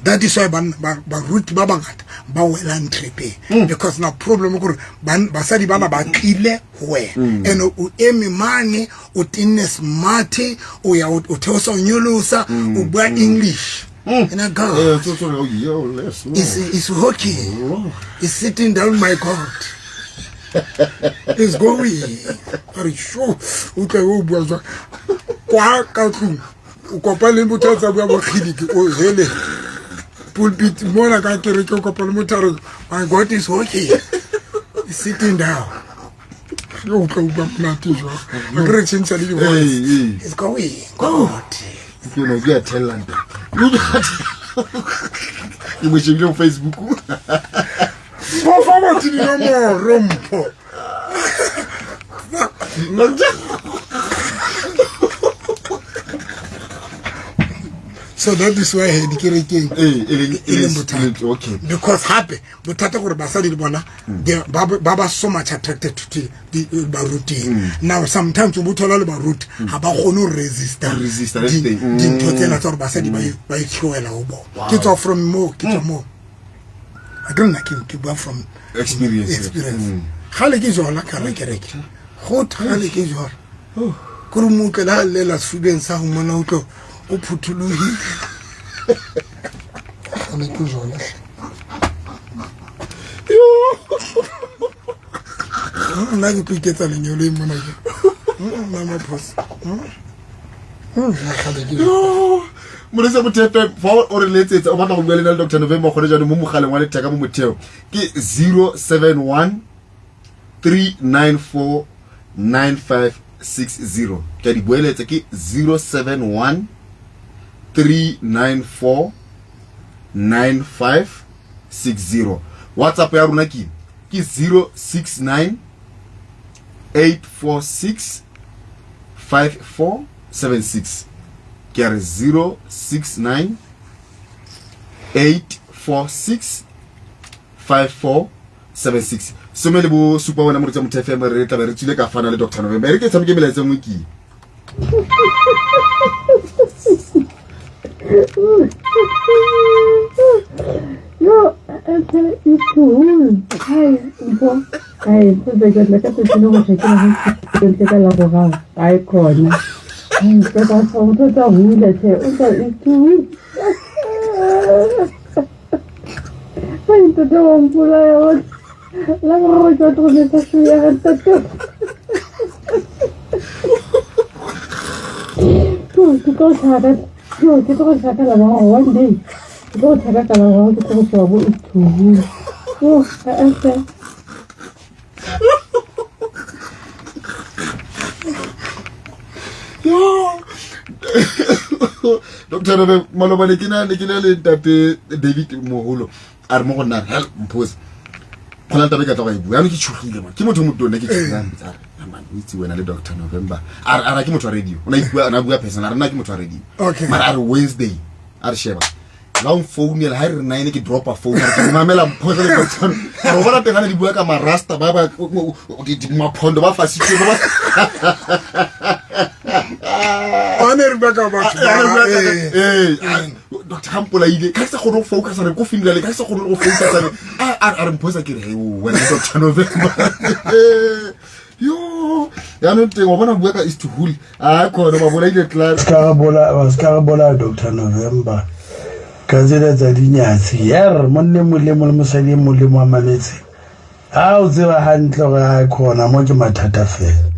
That is why baruti ba bangata ba welang trepeng because now problem ke gore basadi bana ba tlile ho wena and o eme mane o tenne smart o ya o theosa o nyolosa o bua English. And I go, it's hockey. It's sitting down, my God. It's going. Are you sure? O tla o bua jwang? Kwa ka tlung o kopa le motho a tsa bua bokgidiki o hele pulpit mona ka kereke o kopa le motho a re my God is hockey. It's sitting down. Yo utlwa utlwa monate jwang? A ke re tjhentjha le di-voice. It's going. God. Ke no ke a tella ntate. Ke mo shebile ho Facebook. Mpho fa batho dinomoro mpho. So that is why he dikerekeng e leng bothata. Okay. Because hape bothata gore basadi le bona ba ba so much attracted to the baruti. Now sometimes o thola le baruti ha ba kgone ho resista dintho tsena tsa gore basadi ba itlhoela ho bona. Ke tswa from mo, ke tswa mo. A ke nna ke bua from experience. Gale ke jola ka re kereke. Go thale ke jola. Kore mo tlela lela sefubeng sa ho mona o tlo o phuthulohile. Gale ke jola. Nna ke tlo iketsa lenyalo e mona ke. Nna maphoso. Nna gale ke jola. Moresa Mothepe fa o re letsetsa o batla go bua le nna le Dr. November gone jaanong mo mogaleng wa letheka mo motheo ke 071 394 9560. Ke a di boeletsa ke 071 394 9560. WhatsApp ya rona ke 069 846 5476. Ke a re 069 846 5476 some le bo supa wena moretsa motho fm re tlabe re tswile ka fana le dr november e re ke tshameke melaetsa nngwe ke Yo, hai, mpho, hai, mpho, ke tla ka tsatsi le go tšhakela go ntle ka la boraro, hai khona. Hai, ka ka sa o tsa hula tlhe, o tsa ithuwe. Hai, ntate wa mpolaya wa. La boraro ke tlo metsa ya ga ntate. Ke tlo tshaka, ke tlo tshaka la boraro one day. Ke tlo tshaka ka la boraro ke tlo go sheba bo ithuwe. Oh, a doctor Robe maloba ne ke na ne ke na le ntate David Moholo a re mo go nna hell mpose go na le taba e ka tla go e bua yaanong ke tshogile man ke motho o motona ke tshogile a mpotsa a re "Ah, man o itse wena le Dr November a re a re ke motho wa radio o ne a ipua o ne a bua person a re nna ke motho wa radio Okay. mara a re Wednesday a re sheba la o mfounela ha e re nine ke dropa phone a re ke mamela mphosa le Dr. A re o bona teng ha ne di bua ka marasta ba ba maphondo ba fasitswe ba ba ne re bua ka batho ba, eh. ee doctor ga mpolaile ka ke sa kgone go focusa re ko funeral ka ke sa kgone go focusa re a re mphosa ke re "Hei, wena doctor november yo yaanong teng wa bona bua ka east hool a kgone ba bolaile tla ska re bolaya Dr November ka tsela tsa dinyatsi yer monne molemo le mosadi e molemo a mametse a o tseba hantle gore a khona mo ke mathata fela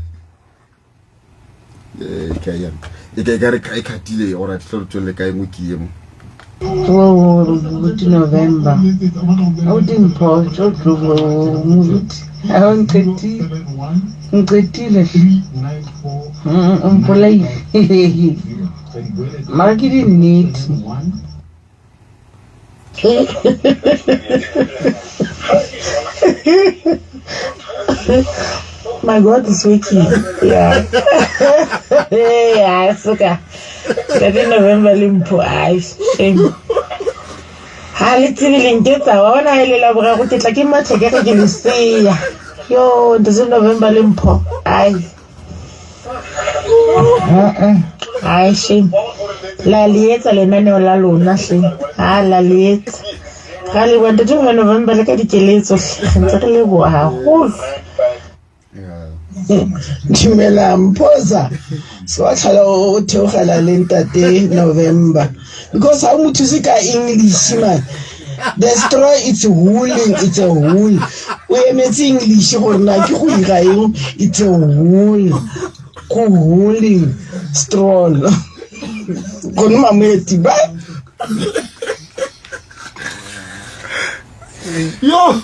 Eh, ka yang e ka e ka re e khatile ora tle re tswelle ka engwe ke emo Moruti November. Abuti Mpho, tjo tlo moruti. Ha o nqetile. Nqetile. O mpolaile. Mara ke dinnete. My God is working. Yeah. Yeah, suka. Ntate November le Mpho, ai, shame. Ha le tsebe le nketsa, wa bona ha e le la boraro ke tla ke mathe ke re ke lesea. Yo, Ntate November le Mpho, ai. Ai, shame. La le etsa lenaneo la lona hle. Ha la le etsa. Ra leboha Ntate November le ka dikeletso hle. Re ntse re leboha haholo. Dumela Mphosa se wa tlhola o theogela le ntate November because ha o mo thuse ka English man the straw it's hooling it's a wool o emetse English gore na ke go dira eng it's a wool go hooling stroll gone mamoeti ba yo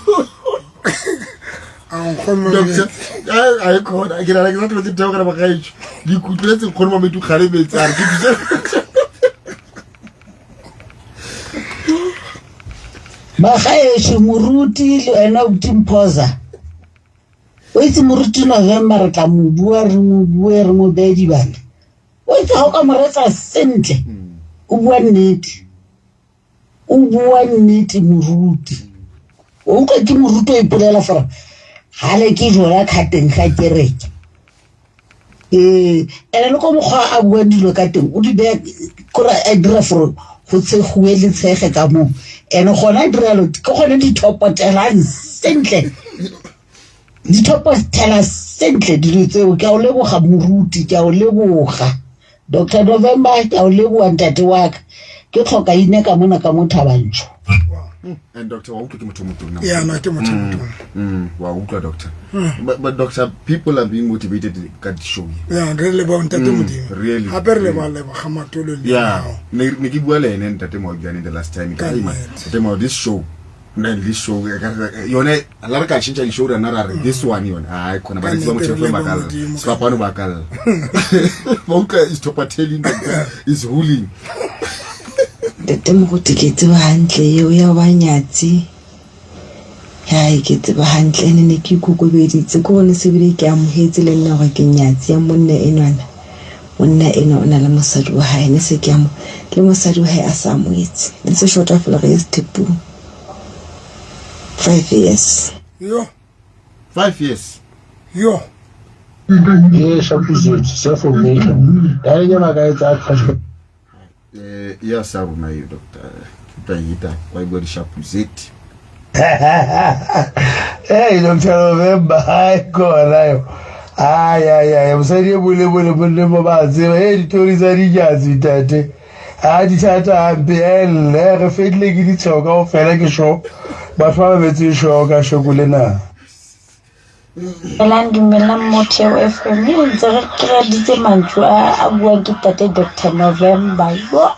doctor a e khona ke nana ke sa tlhole ke theogela bagaetso ke ikutlwetse nkgono mametu kgale metsi a re ke thuse Bagaešo moruti le wena Buti Mphoza o itse moruti November re tla mo bua re mo bue re mo beye dibana o itse ga o ka mo retsa sentle o bua nnete o bua nnete moruti o utlwa ke moruti o ipolela gore ga le ke jola kgateng ga kereke ee ene le ko mokgwa a buang dilo ka teng o di beya kore a dira for go tshegiwe le tshege ka moo ene gona a diralo ke gone di thopotelang sentle di thopotela sentle dilo tseo ke a o leboga moruti ke a o leboga Dr November ke a o leboga ntate wa ka ke tlhoka ine ka mona ka mo Thabantsho and doctor wa utlwa ke motho o motona Yeah, no, ke motho o motona. Wa utlwa doctor but doctor people are being motivated ka show e. Yeah, re leboha ntate Modimo. really, Hape re really. leboha leboga Matolo le yeah hao. ne ke bua le ene ntate Maobiane the last time Ka ka man nnete. ntate Mao this show nna this show yone la re ka tšhentšha di-show rena ra re this one yone ai khona Ka baretsi ba nnete motho re fm ba leboha ka lla Modimo, ka sefapano ba ka lla ba utlwa is topatelling is ruling Ntate Moruti ke tseba hantle eo ya ho ba nyatsi. Hai ke tseba hantle ene ne ke ikokobeditse ke gone se bile ke amohetse le nna gore ke nyatsi ya monna enwana. Monna enwa o na le mosadi wa hae, ne se ke a mo le mosadi wa hae a sa amohetse. Ne se shota fela re ye sethepung. 5 years. Yo. 5 years. Yo. Ee, shapuzetsi se for me dale ba ka etsa cash. Ya sa rona eo, doctor, ke utlwa e kwa e bua dishapuzeti. Hey, Dr. November, hayi khona yo. Hayi hayi hayi, mosadi e mong le mong le mong le mo ba tseba. Hey, ditori tsa dinyatsi ntate. Ha di thata hampe elle re fedile ke ditsheo kaofela ke sho. Batho ba babetse sho ka shoko lena. Dumelang, dumelang Motheo FM. Mme ntse re kreditse mantswe a buang ke tate Dr. November. Yo.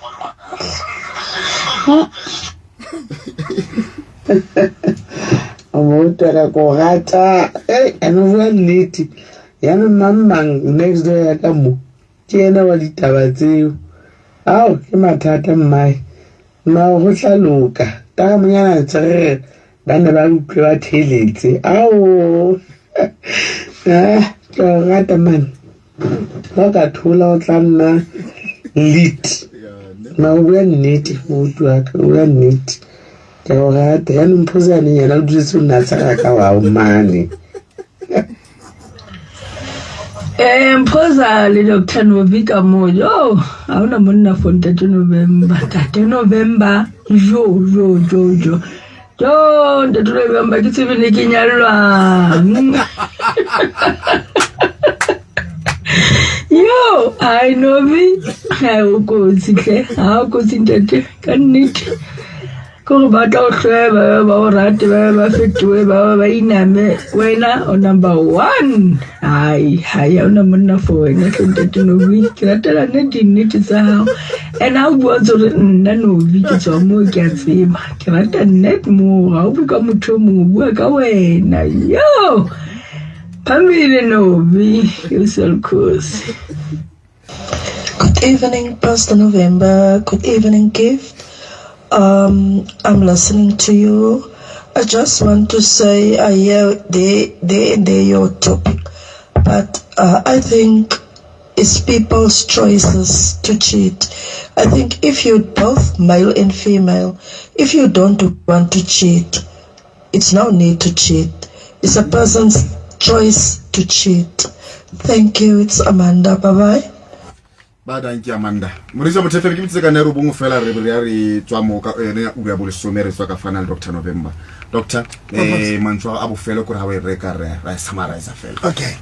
O mo utlwela ko rata e ene o bua nnete yaanong mang mang next door ya ka mo ke ena wa ditaba tseo ao ke mathata mmae mmao go tla loka ka monyana ntse re re ba ne ba utlwe ba theeletse ao. Ah, ke a o rata man ga o ka thola o tla nna lit ma o bua nnete moutu wa ka o bua nnete ke a o rata yaanong mphosaneng yena o duletse o nna tshega ka wao mane. Mphoza le Dr. Novi ka mo yo ha ona monna for ntate November, ntate November, jo jo jo jo jo, ntate November, ke tsebe ne ke nyallwang yo. Ai, Novi, ha o kotsi hle, ha o kotsi ntate, ka nnete ke gore ba tla o hlweba ba o rate ba ba fetohe ba ba iname wena o number one. Hai hai, ha ona monna for wena hle ntate Novi, ke ratela nnete nnete tsa hao and ha o bua tse gore nna Novi ke tswa moo ke a tseba ke rata nnete moo ga o bue ka motho o mongwe o bua ka wena yo phambili Novi uselkhosi. Good evening, Pastor November. Good evening, Gift. I'm listening to you. I just want to say I hear there and there your topic, but I think it's people's choices to cheat. I think if you both male and female, if you don't want to cheat, it's no need to cheat. It's a person's choice to cheat. Thank you. It's Amanda. Bye bye. Ba danke Amanda morisa mothefele ke bitsitse ka nero bongwe fela re re re tswa mo ka yone ura ya bolesome re tswa ka final Dr. November, doctor, mantswe a bofelo kore ha o e reka re ra e summarize fela. Okay.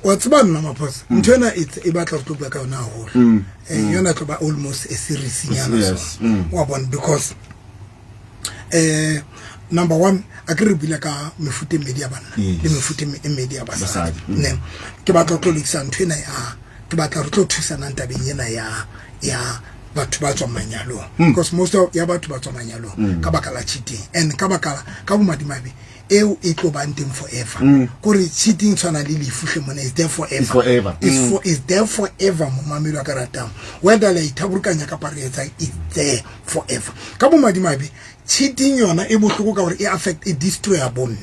Wa tseba nna maphosa ntho ena e batla re tlo bua ka yona haholo. Yona tlo ba almost a series nyana. So wa bona, because number one, a ke re buile ka mefuta e mmedi ya banna le mefuta e mmedi ya basadi. Basadi. Ne ke batla ho tlo lokisa ntho ena ya ke batla re tlo thusanang tabeng ena ya batho ba tswang manyalong, because most of ya batho ba tswang manyalong ka baka la cheating and ka baka la ka bomadimabe eo e tlo bang teng forever, kore cheating tshwana le lefu hle mona, is there forever. It's forever. Is there forever. Momamedi wa ka ratang, whether la ithaburukanya kapa re etsang, it's there forever. Ka bomadimabe cheating yona e bohloko ka hore e affect, e destroya bomme,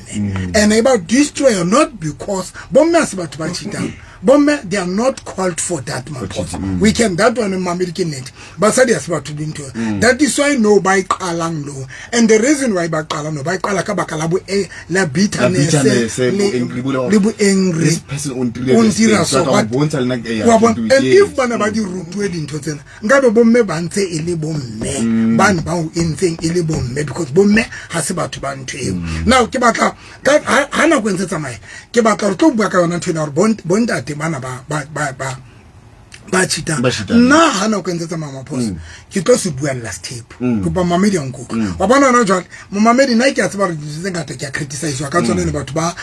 and e ba destroyer not because bomme ha se batho ba cheatang. Bomme, they are not called for that, maphosa. We can that one, mamedi, ke nnete, basadi ha se batho dintho. That is why no ba e qalang no, and the reason why ba qala no, ba e qala ka baka la bo la bitterness, bitterness, le bo angry, le bo angry. This person o ntirile O this ntira thing, so, so ka but- o bontsha le nna, wa bona, ke do it, and if bana ba di rutuwe dintho tsena, nkabe bomme ba ntse e le bomme bane ba o entseng e le bomme, because bomme ha se batho ba ntho eo. Now ke batla ha nako e ntse tsamaya, ke batla re tlo bua ka yona ntho ena hore bontate bana ba cheatang. Ba cheatang. Nna ha nako e ntse tsamaya, maphoso, ke tlo se bua last tape. Kopa mamedi a nkutlwe, wa bona hona jwale momamedi, nna ke a tseba hore dintho tse ngata ke a criticisewa ka tsone le batho ba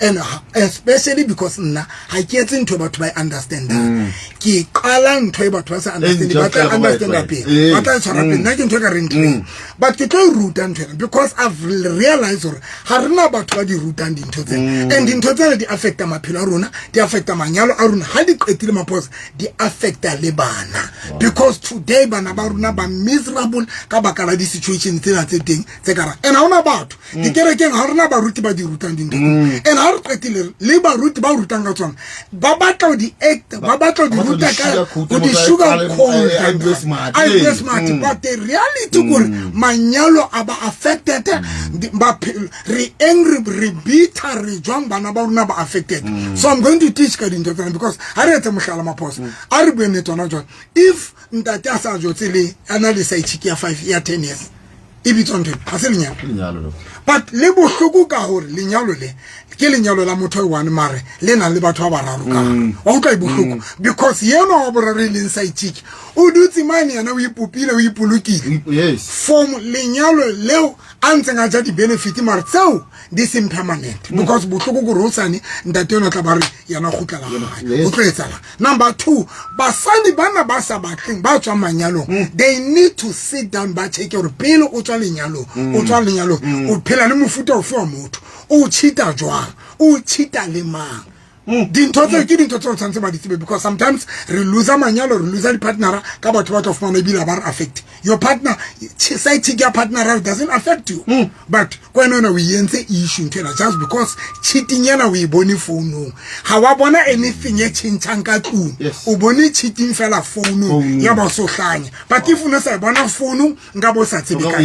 and especially because nna ha ke etse ntho e batho ba e understandang, ke qala ntho e batho ba sa understand, ntho ba tla fela ba e understanda tlwaela. pele, ba tla e tshwara pele. Nna ke ntho e ka reng ntho, but ke tlo e ruta ntho ena because I've realized hore ha rena batho ba di rutang dintho tsena, and dintho tsena di affecta maphelo a rona, di affecta manyalo a rona. Ha di qetile, maphosa, di affecta le bana because today bana ba rona ba miserable ka baka la di-situation tsena tse teng tse kara and ha ona batho mm. dikerekeng ha rena baruti ba di rutang dintho mm. and ha re qetile le baruti ba rutang ka tsona ba batla ho di act ba batla ho di ruta ka ho di sugar coat I be smart mm. but the reality kore manyalo a ba affected ba re angry re bitter re jwang bana ba rona ba affected so i'm going to teach ka dintho tsena because ha re etse mohlala maphoso a re bueng le tsona jwang if ntate a sa jotse le a na le side chick ya 5 ya 10 years e bitswang ntho ga se lenyalo but le bohloko ka gore lenyalo le ke lenyalo la motho e one mare le nang le batho ba bararo ka mm. wa utlwa e bohloko mm. because yena wa boraro e leng sa itšhike o dutse mane yena o ipopile o ipolokile from lenyalo leo a ntseng a ja di-benefit mare tseo di seng permanent mm. because bohloko kore o sane ntate yona tla ba re yena kgutlela gae o tlo etsala number two basadi bana ba sa batleng ba tswang manyalong mm. they need to sit down ba checke gore pele o tswa lenyalong mm. o tswa lenyalong mm. o phela le mofuta ofe wa motho o cheata jwang o cheata le mang dintho tseo ke dintho tseo tshwanetse ba di tsebe because sometimes re loser manyalo re loser di-partnera ka batho ba tlo fumana ebile ba re affect your partner side chick ya partner doesn't affect you mm. but ko wena wena o entse issue ntho ena just because cheating ena o e bone founong ga wa bona anything e changchang ka tlung o bone cheating fela founong ya ba so hlanya but if o ne sa e bona founong nka bo sa tsebe ka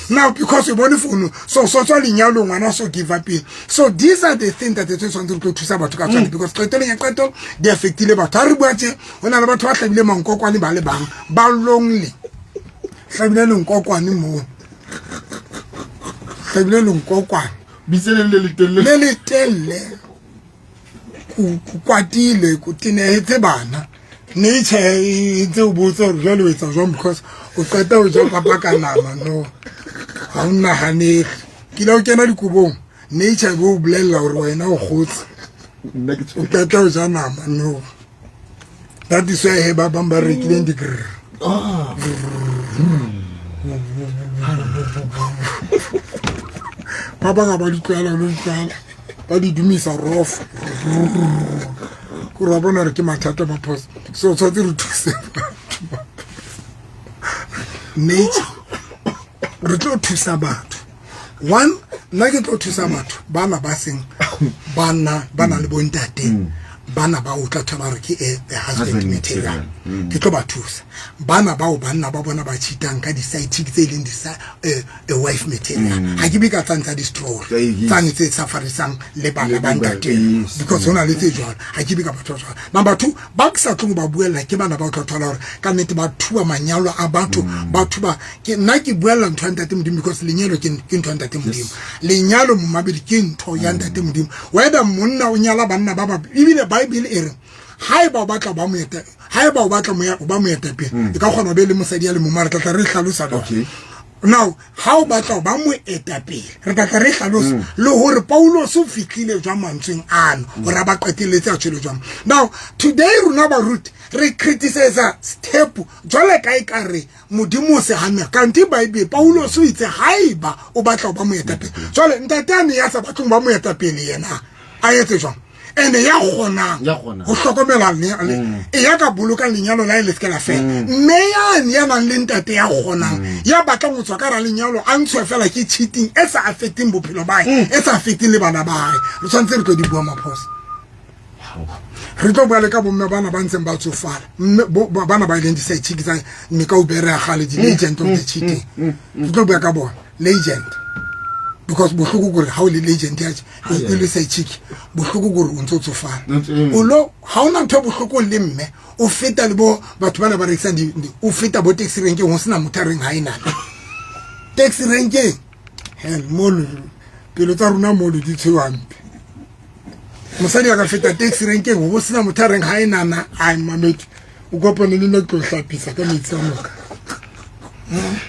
now because o bone founong so so tswa lenyalo ngwana so give up so these are the things that tse tshwanetse re tlo thusa batho ka tsone mm. because qetelong ya qetelo di affectile batho ha re bua tje go na le batho ba hlabile mankokwane ba le bang ba lonely hlabile lenkokwane moo hlabile lenkokwane bitse le le letelle le letelle kwatile ko tenehetse bana nature e ntse o botsa gore jale o etsa jwang because o qeta o ja papa ka nama no ga o naganege kile o kena dikobong nature e bo o bolelela gore wena o kgotse o qeta o ja nama no that is why he ba bang ba rekileng di-grr ah. ba bang ga ba di tlwaela lo di tlwaela ba di dumisa rof gore wa bona gore ke mathata maphoso so tshwanetse re thuse nature re tlo thusa batho one nna ke tlo thusa batho bana ba seng bana ba na le bontate mm. bana ba o tla thola gore ke a husband material mm. ke tlo ba thusa bana bao banna ba bona ba cheatang ka di-side chick tse e leng a wife material mm. ga ke be ka tsang tsa di-story tsane tse safarisang le bana ba ntate because go na le tse jalo ga ke be ka batho ba jalo number two ba ke sa tlong ba buelela ke bana ba o tla thola gore ka nnete ba thuba manyalo a batho ba thuba ke nna ke buelela ntho ya ntate modimo because lenyalo ke ntho ya ntate modimo lenyalo momabedi ke ntho ya ntate modimo whether monna o nyala banna ba ba ebile bible e re ha eba o batla ba moeta ha eba o batla moya ba moetapele mm. e ka kgona o be le mosadi ya le mongwe re tla tla re hlalosa okay now ha o batla ba moetapele re tla tla re hlalosa mm. le hore Paulos o fihlile jwang mantsweng ano mm. hore a ba qetelletse a tshwele jwang now today rona baruti re criticize step jwale ka e ka re modimo o se hanna kante bible paulos o itse haeba o batla go ba moetapele jwale ntate ane ya sa batleng ba moetapele yena a etse jwang ene ya kgonang go hlokomela mm. e ya ka bolokang lenyalo la e le seke la fela mm. mme yane ya nang le ntate ya kgonang mm. ya batlang go tswa ka ra lenyalo a ntshwe fela ke cheating e sa affecting bophelo bae e sa affecting le bana bae re tshwanetse re tlo di bua maphoso re tlo bua le ka bomme bana ba ntseng ba tsofala mme bana ba e leng di-side chick tsa meka o bere ya gale di-legend of the cheating re tlo bua ka bona legend because bohloko kore ga o le legend ya e le side chick bohloko kore o ntse o tsofala o lo ga o na ntho e bohloko le mme o feta le bo batho bana ba rekisang o feta bo taxi renkeng go sena motho a reng ga e nana taxi renkeng hell mo pelo tsa rona mo di tshewampe mosadi a ka feta taxi renkeng go sena motho a reng ga e nana a mamedi o kopane le nna ke tlo hlapisa ka metsi a moka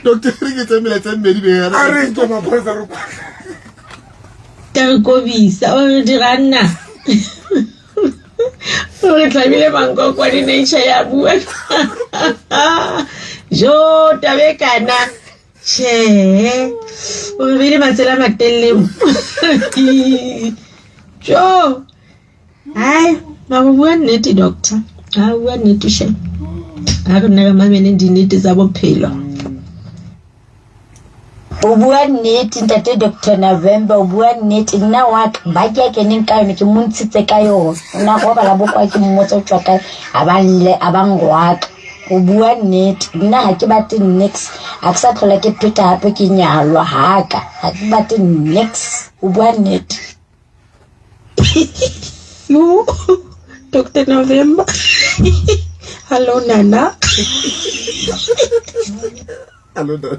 doctor re ke tse melaetsa mmedi be a re ke maphosa re ka re kobisa o re diranna o re tlhabile mankokwane nature ya bua jo tabe kana Tjhe, o re beile matsela a matelele mo. Jo. Hai, ba go bua nnete doctor. A bua nnete shem. Ha re nne re mameleng dinnete tsa bophelo. O bua nnete ntate Doctor November o bua nnete nna wa ka ba ke a keneng ka yone ke mo ntshitse ka yone o na robala bokwa ke mmotsa o tswa kae a ba nle a ba ngwaka o bua nnete nna ga ke batle nix ga ke sa tlhola ke pheta gape ke nyalwa gaka ga ke batle nix o bua nnete. Yo, Dr. November. Hello, Nana. Hello, Nana.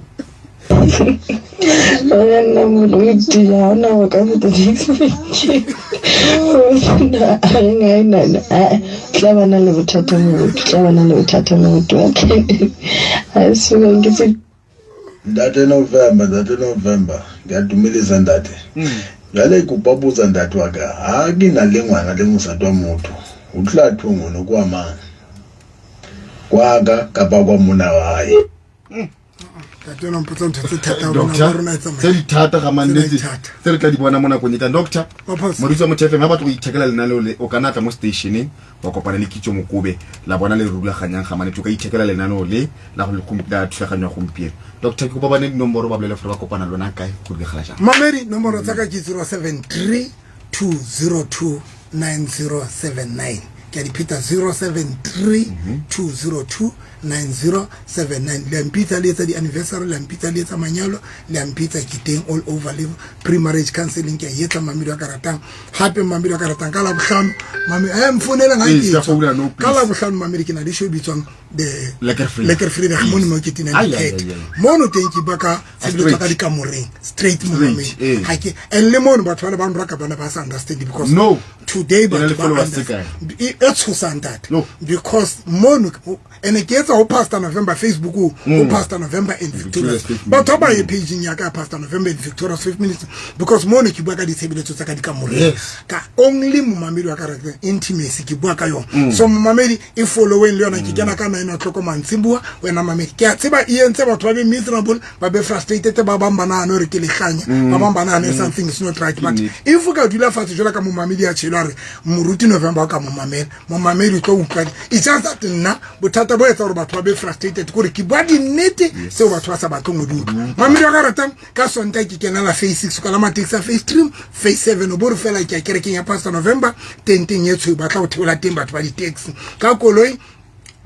Oya nna moruti ha ona go ka feta a reng ai nana a tla bana le bothata moruti tla bana le bothata moruti wa ke a suka ke tse Ntate November, Ntate November, ke a dumedisa ntate. Jwale ke kopa botsa ntate wa ka, ha ke na le ngwana le mosadi wa motho, ho tla thwe ngono kwa mang? Kwa ka kapa kwa monna wa hae? Ntate o mpotsa ntho tse thata rona Doctor, ba rona e tsamaya. tse di thata ga mannete Tsena di thata. tse re tla di bona mo nakong e tlang doctor Maphosa. moritsi wa motho fm ha batla go ithekela lenaneo le o ka nna tla mo stationeng wa kopana le kitso mokobe la bona le rulaganyang ga mannete o ka ithekela lenaneo le la go la thulaganyo ya gompieno doctor ke kopa ba ne dinomoro ba bolele gore ba kopana lona kae go diragala jang Mamedi nomoro tsa ka ke 073 202 9079 ke a di pheta 073 202 9079 le a mpitsa le etsa di-anniversary le a mpitsa le etsa manyalo le a mpitsa ke teng all over le pre-marriage counseling ke a etsa mamedi wa ka ratang gape mamedi wa ka ratang ka labohlano mame e mfounela ga Ee, ke ska tswa. founa, no, ka please. labohlano mamedi ke na le show e bitswang the Lekker Vrydag. Lekker Vrydag Yes. mono mo ke tenang Ai, ai, dikhetho ai, ai. mono teng ke baka tshebeletso ka Straight. dikamoreng straight mo Straight, mamedi ee. ga ke and le mono batho ba le ba nraka bana ba sa understand because No. today E na le batho ba followers tse understand. kae? E tshosang ntate No. because mono ene ke etsa ho Pastor November Facebook o ho Pastor November and Victorious Victorious Faith batho ba Ministry. ye page ya ka Pastor November and Victorious Faith Ministry because mono ke bua ka ditshebeletso tsa ka dikamoreng Yes. ka only momamedi wa ka re intimacy ke bua ka yona so momamedi e following le yona ke kena ka 9 o'clock mantsiboa wena mamedi ke a tseba e entse batho ba be miserable ba be frustrated ba bang ba nahane hore ke lehlanya ba bang ba nahane something is not right but nnete. if o ka dula fatshe jwalo ka momamedi ya tshelo a re moruti November o ka momamela momamedi o tlo utlwa it's just that nna bothata bo etsa gore batho ba be frustrated kore ke bua dinnete tseo batho ba sa batleng go di utlwa mamedi wa ka ratang ka sonta ke kenela phase six ka la matekisi a phase three phase seven o bo re fela ke ya kerekeng ya Pastor November tenteng e tshweu ba tla go theola teng batho ba di-taxi ka koloi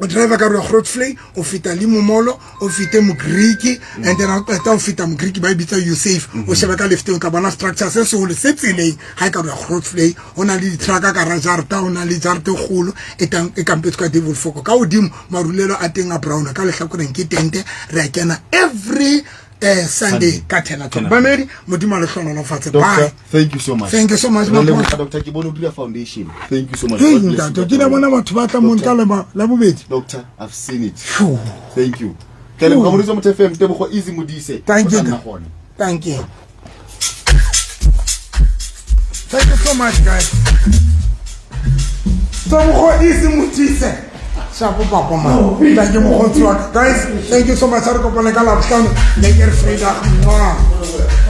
o driver ka roa Grootvlei o feta le momolo o fete Mogriki and then ha o qeta o feta Mogriki ba e bitsa Usafe o shebe ka lefteng ka bona structure se seholo se tseleng ha e ka roa Grootvlei ho na le di-trucka ka ra jarta ho na le jarta e kgolo e tang e kampetswe ka Devil Foko ka hodimo marulelo a teng a brown ka lehlakoreng ke tente re a kena every Sunday ka 10 o'clock bamedi modimo a le hlohonolofatse Doctor, bye thank you so much. Thank you so much, Re leboga, Maphosa. Doctor, ke bone o dira foundation. Thank you so much. Hey, God bless you, ntate Doctor. ke le bona batho ba tla mo nka la bobedi Doctor, I've seen it. Phew. Thank you. Ke leboga moritsi wa Motho FM, Tebogo Easy Modise. Thank O you. tla nna gone. Thank you. Thank you so much, guys. Tebogo Easy Modise. Shapo papa man. Thank you mokgotsi wa ka. Guys, thank you so much. Ha re kopane ka Labohlano. Lekker Vrydag. Mwah.